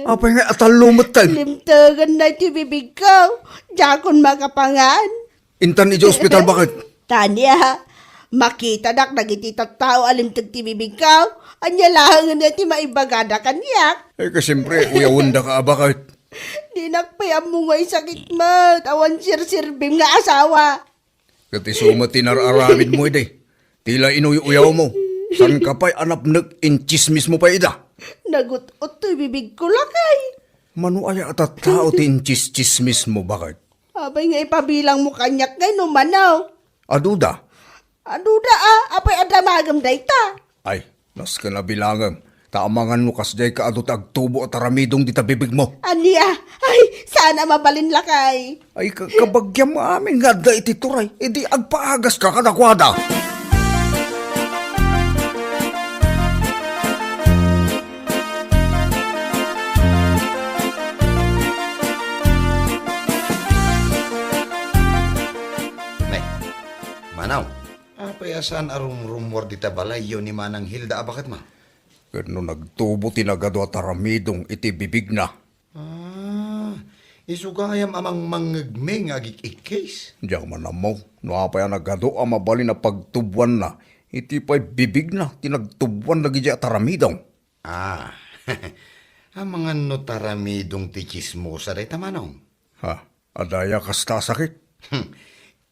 Apay nga atallo met tayo? Limtegen na iti bibigko. Diakon makapangan. Intan iti ospital, bakit? Tania, makitadak dagiti tattao a limteg ti bibigko. Ania laengen iti maibagada kaniak? Ay, ka, siyempre, uyawendaka a, bakit? Dinak pay ammo nga isakit met. Awan sirsirbim nga asawa. Ket isu met ti nar-aramidmo idi. Ti la inuy-uyawmo. Saanka pay a napnek, intsismismo pay ida. Nagut-ot toy bibigko, lakay. Mano aya a tattao ti intsistsismismo, bakit? Apay nga ipabilangmo kaniak ngay no mano? Aduda. Aduda a, apay a damagem dayta? Ay, nasken a bilangem, ta amangan no kasdiay ka adu ti agtubo a taramidong dita bibigmo. Ania? Ay, saan a mabalin, lakay. Ay, ka-, kabagiam amin nga adda iti turay, idi agpaagaska kadakuada. Nay, Manaw, apay a saan a rumrummuar dita balayyo ni Manang Hilda a baketmo? Ket no nagtubo ti nagadu a taramidong iti bibigna. Ah, isu gayam a mangmangngegmi nga agik-ikkis. Diak man ammo no apay a nagadu a mabalin a pagtuboanna iti pay bibigna ti nagtuboan dagidiay a taramidong. Ah, amangan no taramidong ti tsismosa dayta, Manong. Ha, adda aya kasta a sakit? Hmm.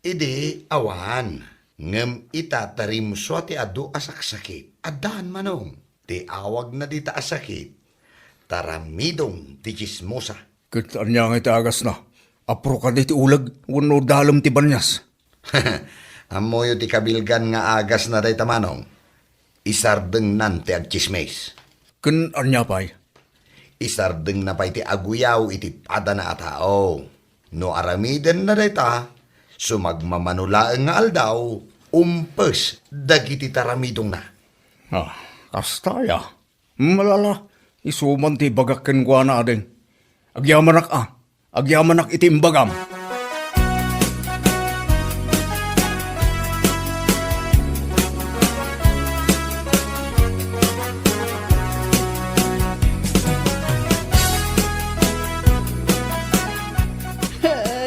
Idi awan, ngem ita ta rimsua ti adu a saksakit. Addaan, Manong. Ti awagna dita a sakit, taramidong ti tsismosa. Ket ania nga iti agasna? Apro kadi ti uleg wenno dalem ti banias? Ammoyo ti kabilgan nga agasna dayta, Manong. Isardengnan ti agtsismis. Ken ania pay? Isardengna pay ti aguyaw iti padana a tao. No aramidenna dayta, sumagmamano laeng nga aldaw, umpes dagiti taramidongna. Ah, kasta aya. Malala, isu man ti ibagak kenkuana, ading. Agyamanak a, agyamanak iti imbagam.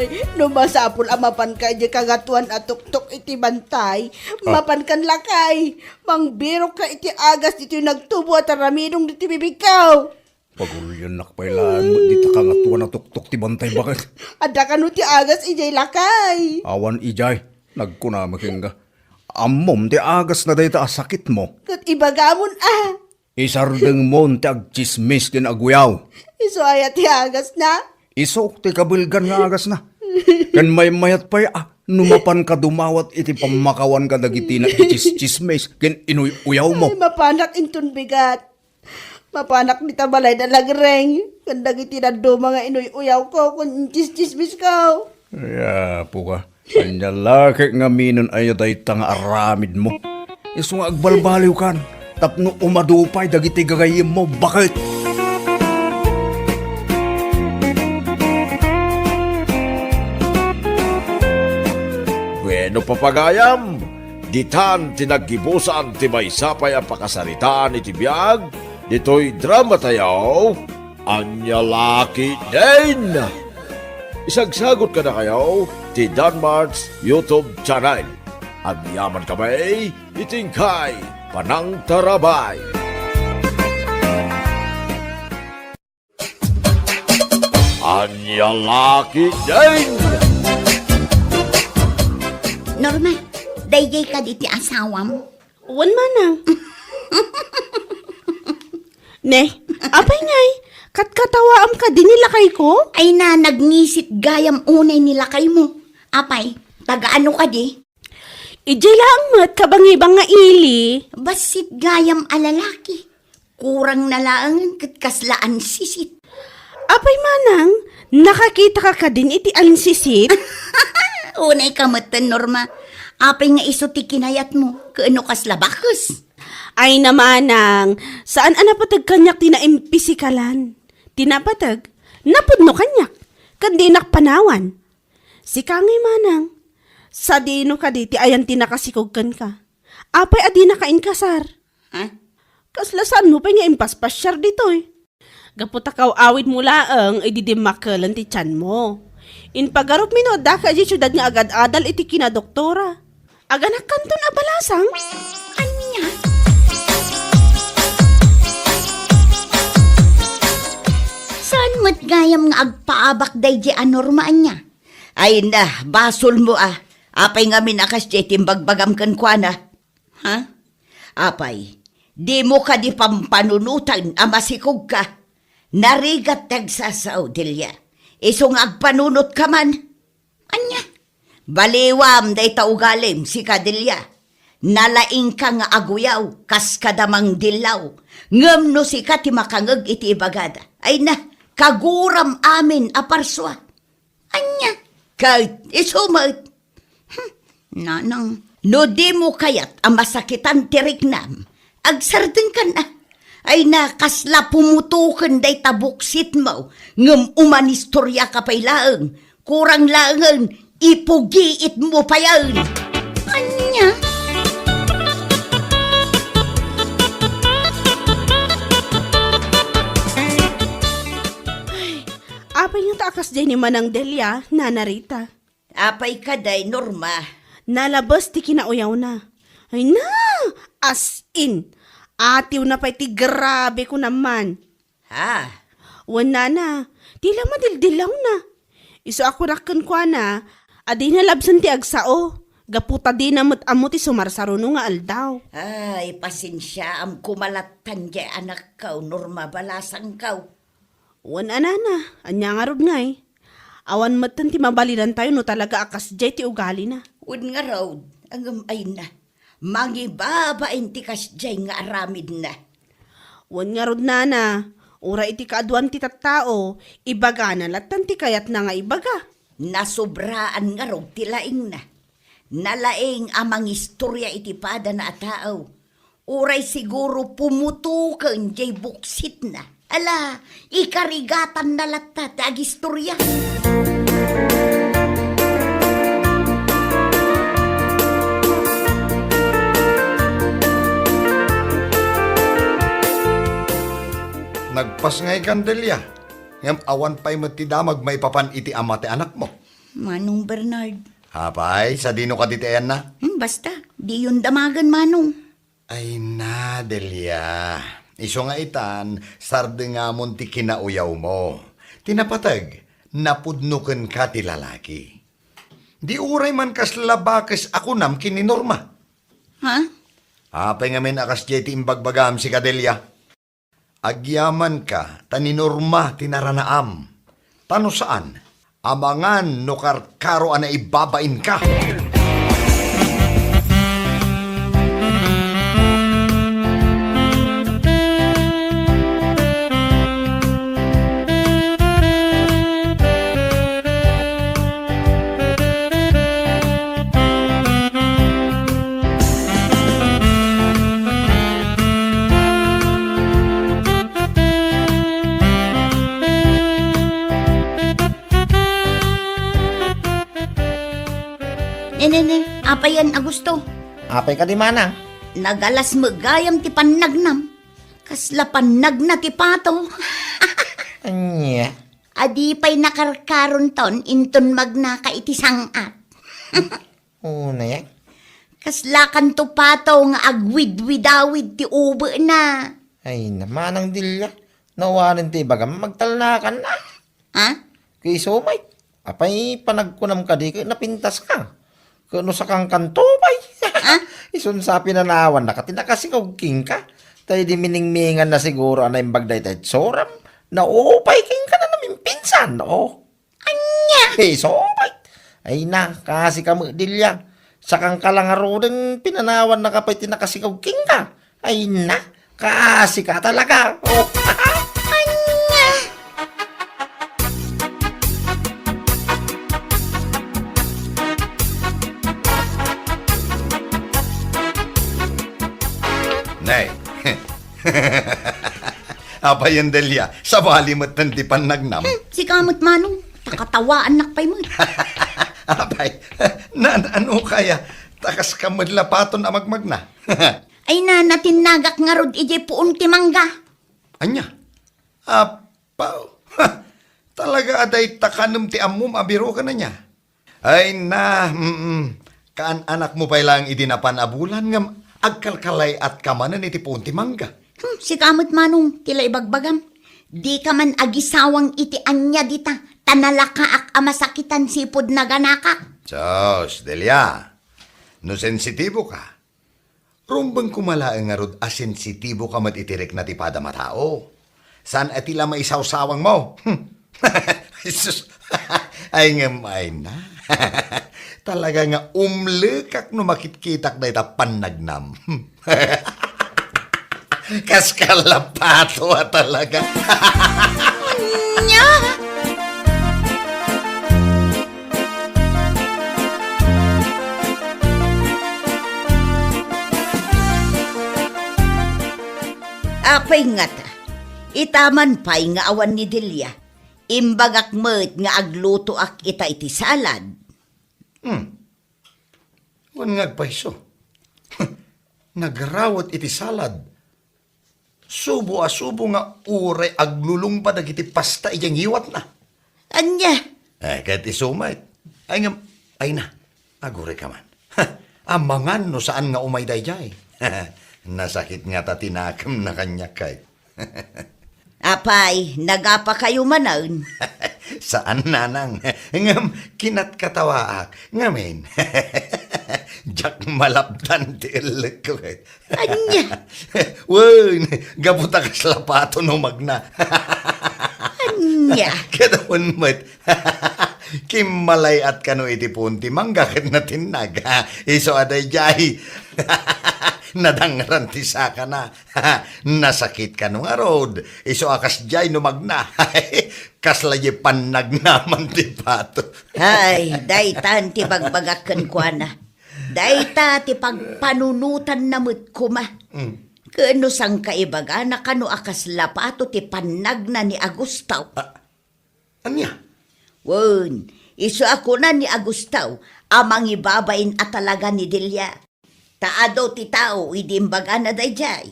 Ay, no masapul a mapanka idiay kangatoan a tuktok iti bantay, ah, mapankan lakay. Mangbirokka iti agas ditoy nagtubo a taramidong ditoy bibigko. Paguliannak pay laeng met dita kangatoan a tuktok ti bantay baket. Adda kano ti agas idiay lakay? Awan idiay. Nagkunami kenka. Ammom ti agasna dayta a sakitmo. Ket ibagamon a. Isardengmon ti agtsismis ken aguyaw. Isu aya ti agasna? Isu ti kabilgan nga agasna. Ken maymayat pay a no mapanka dumawat iti pammakawan kadagiti nagtsismis ken inuy-uyawmo. Ay, mapanak inton bigat. Mapanak dita balay da lagreng, ken dagiti dadduma nga inuy-uyawko ken intsistsismisko. Ay, apo ka. Ania la ket ngamin aya dayta nga aramidmo? Isu nga agbalbaliwkan tapno umadu pay dagiti gagayyemmo, baket. Bueno, papagayam, ditan ti naggibusan ti maysa pay a pakasaritaan iti biag ditoy drama tayo, Ania La Ketdin. Isagsagut kadakayo ti Danmart's YouTube channel. Agyaman kami iti inkay panangtarabay. Ania La Ketdin. Norma, daydiay kadi ti asawam? Wen, manang. Ne, apay ngay, katkatawaam kadi ni lakayko? Ay na, nagngisit gayam unay ni lakaymo. Apay, taga ano kadi? Idiay laeng met kabangibang nga ili. Bassit gayam a lalaki. Kurang na laengen ket kasla ansisit. Apay manang, nakakitaka kadin iti ansisit? Unay ka metten, Norma. Apay nga isu ti kinayatmo, ken no kasla bakes? Ay na manang, saan a napateg kaniak ti naimpisikalan. Ti napateg, napudno kaniak, ken dinak panawan. Sika ngay manang, sadino kadi ti ayan ti nakasikog kenka? Apay a dinaka inkasar? Ha? Kasla saanmo pay nga impaspasiar ditoy? Gapu ta kaw-awidmo laeng idi dimmakelen ti tianmo. Impagarupmi no addaka idiay siudad nga agad-adal iti kinadoktora. Aganakkanton a balasang? Ania? Saan met gayam nga agpaabak daydiay a Norma, ania? Ay na, basolmo a. Apay ngamin a kasdiay ti imbagbagam kenkuana? Ha? Apay, dimo kadi pampanunoten a masikogka? Narigat ti agsasao, Delia. Isu nga agpanunotka man. Ania? Baliwam dayta ugalim, sika, Delia. Nalaingka nga aguyaw, kas kada mangdillaw. Ngem no sika ti makangeg iti ibagada, ay na, kaguram amin a parsua. Ania? Ket isu met. Hmm, nanang, no dimo kayat a masakitan ti riknam, agsardengkan a. Ay na, kasla pumutoken dayta buksitmo, ngem umanistoriaka pay laeng. Kurang laengen, ipugiitmo payen. Ania? Apay ngata a kasdiay ni Manang Delia, Nana Rita? Apay kadi, Norma? Nalabes ti kinauyawna. Ay na! As in! Atiwna pay ti grabe ko naman. Ha? Wen, Nana, ti la madildillawna. Isu a kunak kenkuana a dina labsen ti agsao, gapu ta dina met ammo ti sumarsaruno nga aldaw. Ay, pasensiaam koma latta diay anakko, Norma, balasangko. Wen a, Nana, ania ngarud ngay? Awan metten ti mabalinantayo no talaga a kasdiay ti ugalina. Wen ngarud, ngem ay na, mangibabain ti kasdiay nga aramidna. Wen ngarud, Nana, uray iti kaaduan ti tattao, ibagana latta ti kayatna nga ibaga. Nasobraan ngarud ti laingna. Nalaing a mangistoria iti padana a tao. Uray siguro pumutoken diay buksitna. Ala, ikarigatanna latta ti agistoria. Nagpasngaykan, Delia. Ngem awan pay met ti damag maipapan iti ama ti anakmo. Manong Bernard. Apay, sadino kadi ti ayanna? Hmm, basta, diyon damagen, Manong. Ay na, Delia. Isu nga itan, sardengamon ti kinauyawmo. Ti napateg, napudno kenka ti lalaki. Di uray man kasla bakes a kunam ken ni Norma. Ha? Apay ngamin a kasdiay ti imbagbagam, sika, Delia? Agyamanka ta ni Norma ti naranaam. Ta no saan, amangan no karkaro a naibabainka. Ne, ne, ne, apay yan, Augusto? Apay kadi, Manang? Nagalas met gayam ti pannagnam. Kasla pannagna ti pato. Ania? Adi pay nakarkaronton inton magnaka iti sang-at. Unay, eh. Kaslakanto pato nga agwidwidawid ti ubena. Ay, na, Manang Delia. Nawanen ti ibagam, magtalnakan na. Ha? Kay isu met. Apay panagkunam kadi ket napintaska? Ket no sakangkanto pay. Ha? Isun sa pinanawannaka ti nakasikaw kenka. Ta idi miningminganna siguro a naimbag dayta itsuram, naupay kenka na namimpinsan, o. Ania? Isu met. Ay na, kaasika met, Delia. Sakangka la ngaruden, pinanawannaka pay ti nakasikaw kenka. Ay na, kaasika talaga. O. Ania? Nay. Apay, Delia, sabali metten ti pannagnam. Hmm, sika met, Manong, ta katawaannak pay met. Apay, na, ano kaya? Ta kaska met la paton a magmagna. Ay na, natinnagak ngarud idiay puon ti mangga. Ania? Apaw. Talaga a dayta kanem ti ammom a biro ken ania? Ay na, mm, kaan-anakmo pay laeng idi napan a bulan ngem agkalkalay-atka manen iti puon ti mangga. Hmm, sika met, Manong, ti la ibagbagam. Dika man agisawang iti ania dita, ta nalakaak a masakitan sipud naganakak. Sus, Delia, no sensitibo ka, rumbeng koma laeng ngarud a sensitibo ka met iti rikna ti padam a tao. Saan a ti la maisawsawangmo? Jesus! Ay, ngem ay na. Talaga nga umlekak no makitkitak dayta pannagnam. Kas kalapato a talaga. Ania? Apay ngata, ita man pay nga awan ni Delia, imbagak met nga aglutoak ita iti salad. Hmm. Wen nga agpayso. Nagrawet iti salad. Subo a subo nga uray aglulungba dagiti pasta idiay ngiwatna. Ania? Eh, ket isu met. Ay ngem, ay na, agurayka man. Amangan no saan nga umay daydiay. Nasakit ngata ti nakemna kaniak, kay. Apay, nagapakayo manen? Saan, nanang. Ngem, kinatkatawaak. Ngamin, diak malapdan ti ellekko, eh. Ania? Wen, gapu ta kasla pato no magna. Ania? Kadawen met. Kimmalay-at kano iti puon ti mangga ket natinnag. Isu a daydiay. Nadangran ti sakana. Nasakit kano ngarud. Isu a kasdiay no magna. Kasla diay pannagna man ti pato. Ay, daytan ti bagbagak kenkuana. Dayta ti pagpanunotanna met koma. Mm. Ken no sangka ibagana kano a kasla pato ti pannagna ni Agustaw. Ah, ania? Wen, isu a kuna ni Agustaw a mangibabain a talaga ni Delia. Ta adu ti tao idi imbagana daydiay.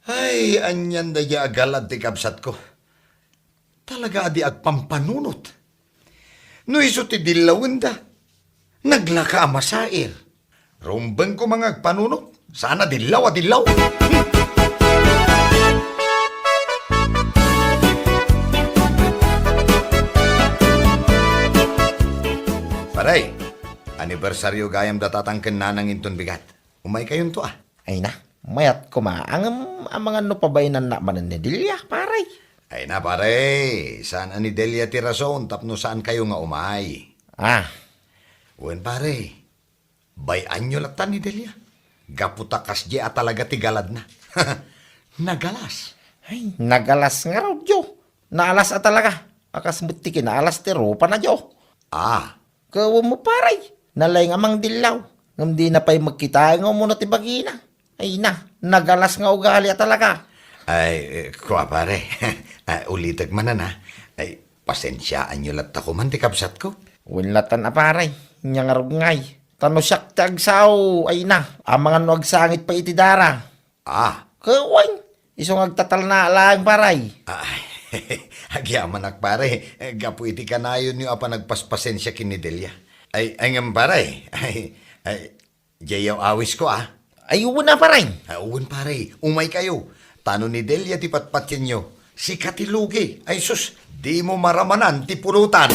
Ay, anian daydiay a galad ti kabsatko. Talaga a di agpampanunot. No isu ti dillawenda, naglaka a masair. Rumbeng koma nga agpanunot. Saan a dillaw a dillaw. Pare, anibersario gayam da tatang ken nanang inton bigat. Umaykayonto, a. Ay na, mayat koma. Ngem amangan no pabainannak manen ni Delia, pare. Ay na, pare, saan a ni Delia ti rason tapno saankayo nga umay. Ah. Wen, pare, bay-anyo latta ni Delia. Gapu ta kasdiay a talaga ti galadna. Nagalas. Ay, nagalas ngarud, yo. Naalas a talaga. A kas met ti kinaalas ti rupana, yo. Ah. Ket wen met, pare, nalaing a mangdillaw, ngem dina pay met kitaen nga umuna ti bagina. Ay na, nagalas nga ugali a talaga. Ay, eh, kua, pare. Ah, ulitek manen, a. Ay, pasensiaanyo latta koman ti kabsatko. Wen latta a, pare, ania ngarud ngay. Ta no siak ti agsao, ay na, amangan no agsangit pay iti dara. Ah. Ket wen, isu nga agtatalna laeng, pare. Ay, agyamanak, pare. Eh, gapu iti kanayonyo a panagpaspasensia ken ni Delia. Ay, ay ngem, pare. Ay, ay, diay awisko, a. Ay, wen a, pare. Ay, wen, pare. Umaykayo. Ta no ni Delia ti patpatienyo, sika ti lugi. Ay sus, dimo maramanan ti pulutan.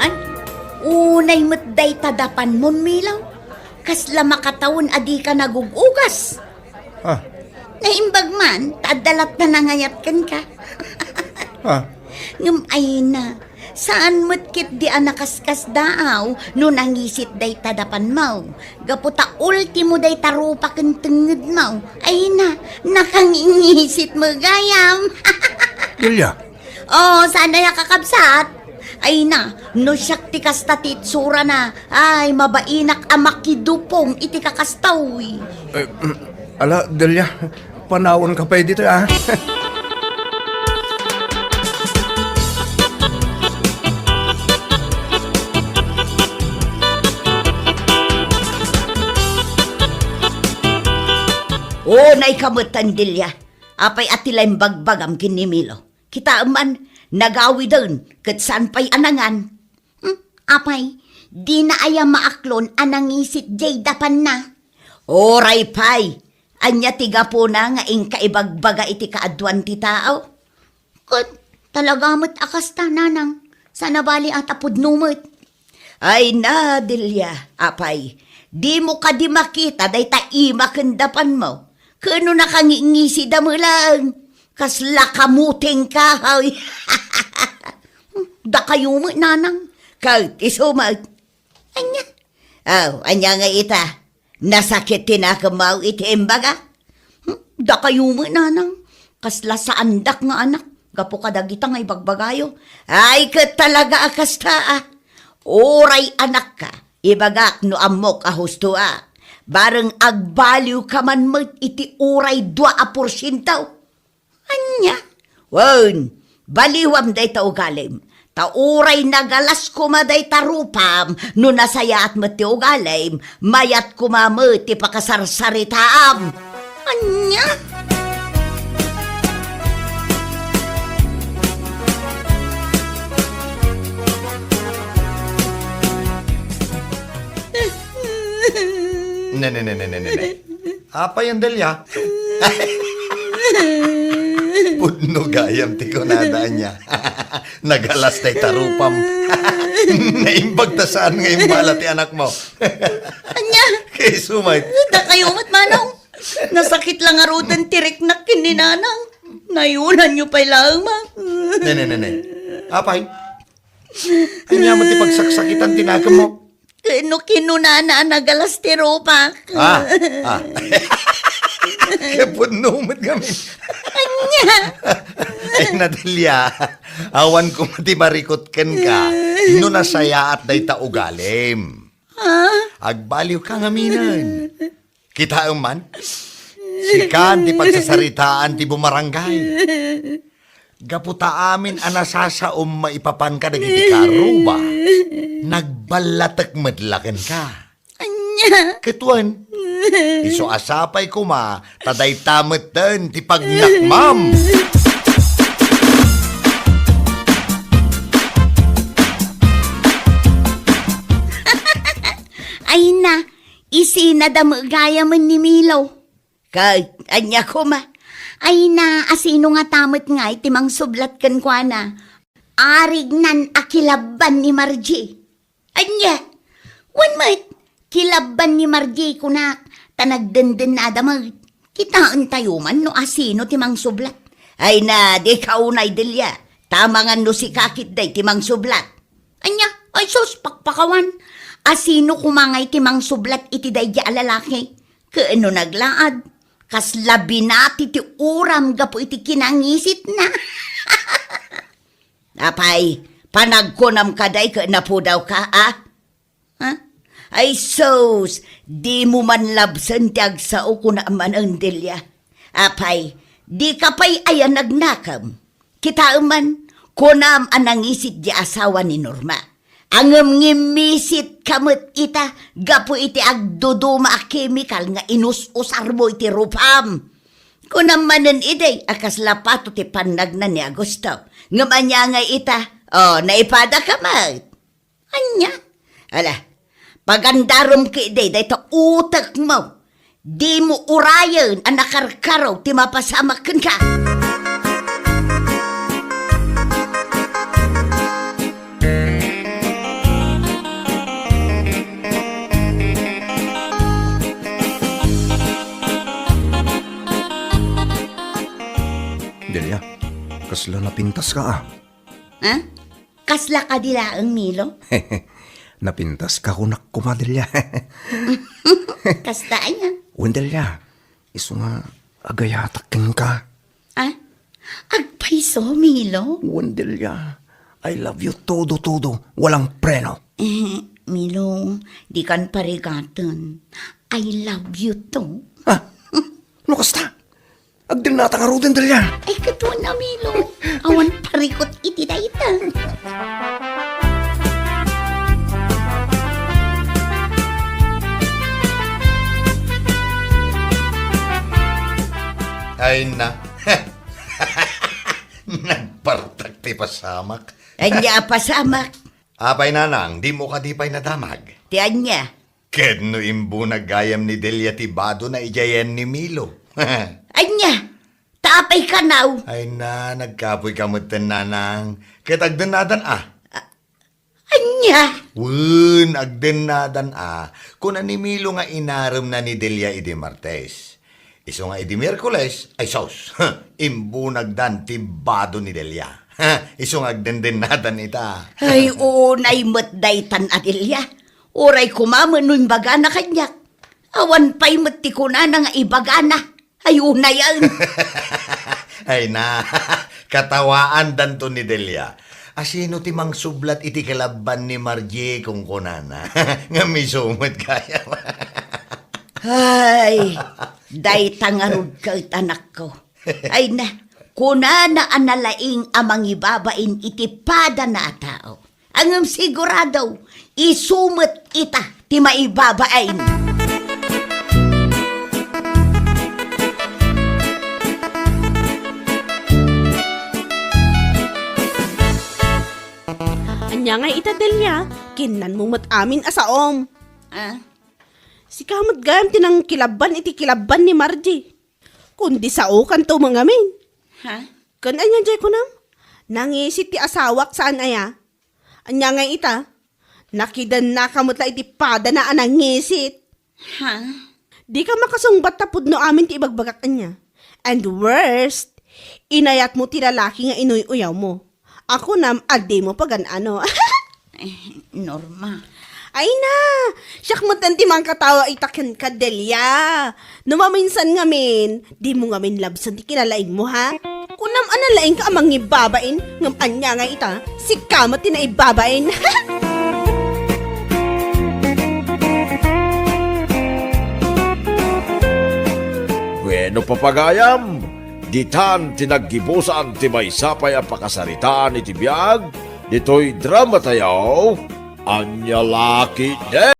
Ay, unay met dayta dapanmon, Milaw. Kasla makatawen a dika nagug-ugas. Ah. Naimbag man, ta adda latta nangayat kenka. Ah. Ngem ay na, saan met ketdi a nakaskasdaaw no nangisit dayta dapanmo. Gapu ta ultimo dayta rupa ken tengngedmo. Ay na, nakangingisit met gayam. Delia. Oh, saan aya, kakabsat? Ay na, no siak ti kasta ti itsurana, ay, mabainak a makidupong iti kakastoy. Eh, mm, ala, Delia, panawanka pay ditoy, a. Oh, naikametan, Delia. Apay a ti la imbagbagam ken ni Milo? Kitaem man, nagawiden, ket saan pay a nangan. Hmm, apay, dina aya maaklon a nangisit diay dapanna? Uray pay, ania ti gapuna nga inka ibagbaga iti kaaduan ti tao? Ket talaga met a kasta, nanang, saan a bali a ta pudno met. Ay na, Delia, apay, dimo kadi makita dayta ima ken dapanmo? Ket no nakangingisida met laeng, kasla kamutengka, haw. Dakayo met, nanang, ket isu met. Ania? Aw, ania nga ita? Nasakit ti nakemmo iti imbaga? Hmm? Dakayo met, nanang, kasla saandak nga anak gapu kadagita nga ibagbagayo. Ay, ket talaga a kasta, a. Uray anakka, ibagak no ammok a husto, a. Bareng agbaliwka man met iti uray dua a porsiento. Ania? Wen, baliwam dayta ugalim, Ta uray nagalas koma dayta rupam, no nasayaat met ti ugalim, mayat koma met ti pakasarsaritaam. Ania? Ne, ne, ne, ne, ne, ne, ne. Apay, Delia? Pudno gayam ti kunada ania. Nagalas dayta rupam. Naimbag ta saan nga imbala ti anakmo. Ania? Kay sumay. Dakayo met, manong. Nasakit la ngaruden ti riknak ken ni nanang. Nayunanyo pay laeng, ma. Ne, ne, ne, ne. Apay? Ania met ti pagsaksakitan ti nakemmo? Ken no kinunana a nagalas ti rupak. Ah, ah. Kay pudno met ngamin. Ania? Ay, Delia, awan koma ti marikut kenka no nasayaat dayta ugalim. Ah? Agbaliwka ngaminen. Kitaem man, sikan ti pagsasaritaan ti bumarangay. Gapu ta amin a nasasaom maipapan kadagiti karuba, nagballatek met la kenka. Ania? Ket wen, isu a sapay koma ta dayta metten ti pagnakmam. Ay na, isinada met gayamen ni Milo. Ket ania koma? Ay na, asino ngata met ngay ti mangsublat kenkuana? Arignan a kilabban ni Margie. Ania? Wen met, kilabban ni Margie kunak, ta nagdendennada met. Kitaentayo man no asino ti mangsublat. Ay na, dika unay, Delia. Ta amangan no sika ketdi ti mangsublat. Ania? Ay sus, pakpakawan. Asino koma ngay ti mangsublat iti daydi a lalaki? Ket no naglaad, kasla binati ti uram gapu iti kinangisitna. Apay, panagkunam kadi ket napudawka, a? Ha? Ay sus, dimo man labsen ti agsao, kunam manen, Delia. Apay, dika pay aya nagnakem? Kitaem man, kunam a nangisit ti asawa ni Norma. Ngem ngimmisit ka met ita gapu iti agduduma a kemikal nga inus-usarmo iti rupam. Kunam manen idi a kasla pato ti pannagna ni Augusto. Ngem ania ngay ita? O, naipada ka met. Ania? Ala, pagandarem ketdi dayta utekmo. Dimo urayen a nakarkaro ti mapasamak kenka. Delia, kasla napintaska, a? Ha? Kasla kadi laeng, Milo? Napintaska kunak koma, Delia. Kasta aya? Wen, Delia, isu nga agayatak kenka. Ah? Agpayso, Milo? Wen, Delia, I love you todo, todo, walang preno. Eh, Milo, dikan parigaten. I love you too. Ah? No kasta? Agdennata ngaruden, Delia. Ay, ket wen a, Milo. Awan parikut iti dayta. Ay na. Nagpartak ti pasamak. Ania a pasamak? Apay, nanang, dimo kadi pay nadamag? Ti ania? Ket no imbunag gayam ni Delia ti badona idiay ayan ni Milo. Ania? Ta apay kanaw? Ay na, nagkapoyka metten, nanang. Ket agdennadan a. A-, ania? Wen, agdennadan a. Kuna ni Milo nga inaremna ni Delia idi Martes. Isu nga idi Miyerkules, ay sus, imbunagdan ti bado ni Delia. Isu nga agdendennadan ita. Ay, unay met daytan a Delia. Uray koma met no imbagana kaniak. Awan pay met ti kunana nga ibagana. Ay, unayen. Ay na, katawaandanto ni Delia. Asino ti mangsublat iti kalabban ni Margie, kunkunana. Ngem isu met gayam. Ay, dayta ngarud ket, anakko. Ay na, kunana a nalaing a mangibabain iti padana a tao. Ngem sigurado, isu met ita ti maibabain. Ania ngay ita, Delia? Kinnanmo met amin a saom. Ah? Sika met gayam ti nangkilabban iti kilabban ni Margie. Kundi saokanto ngamin. Ha? Ken ania jay kunam? Nangisit ti asawak saan aya? Ania ngay ita? Nakidennaka met la iti padana a nangisit. Ha? Dika makasungbat ta pudno amin ti ibagbagak ania. And worst, inayatmo ti lalaki nga inuy-uyawmo. A kunam a dimo pagan-ano. Eh, Norma. Ay na! Siak metten ti mangkatawa ita kenka, Delia. No maminsan ngamin, dimo ngamin labsen ti kinalaingmo, ha? Kunam a nalaingka a mangibabain, ngem ania ngay ita, sika met ti naibabain. Bueno, papagayam, ditan ti naggibusan ti maysa pay a pakasaritaan iti biag ditoy drama tayo, Ania La Ketdin!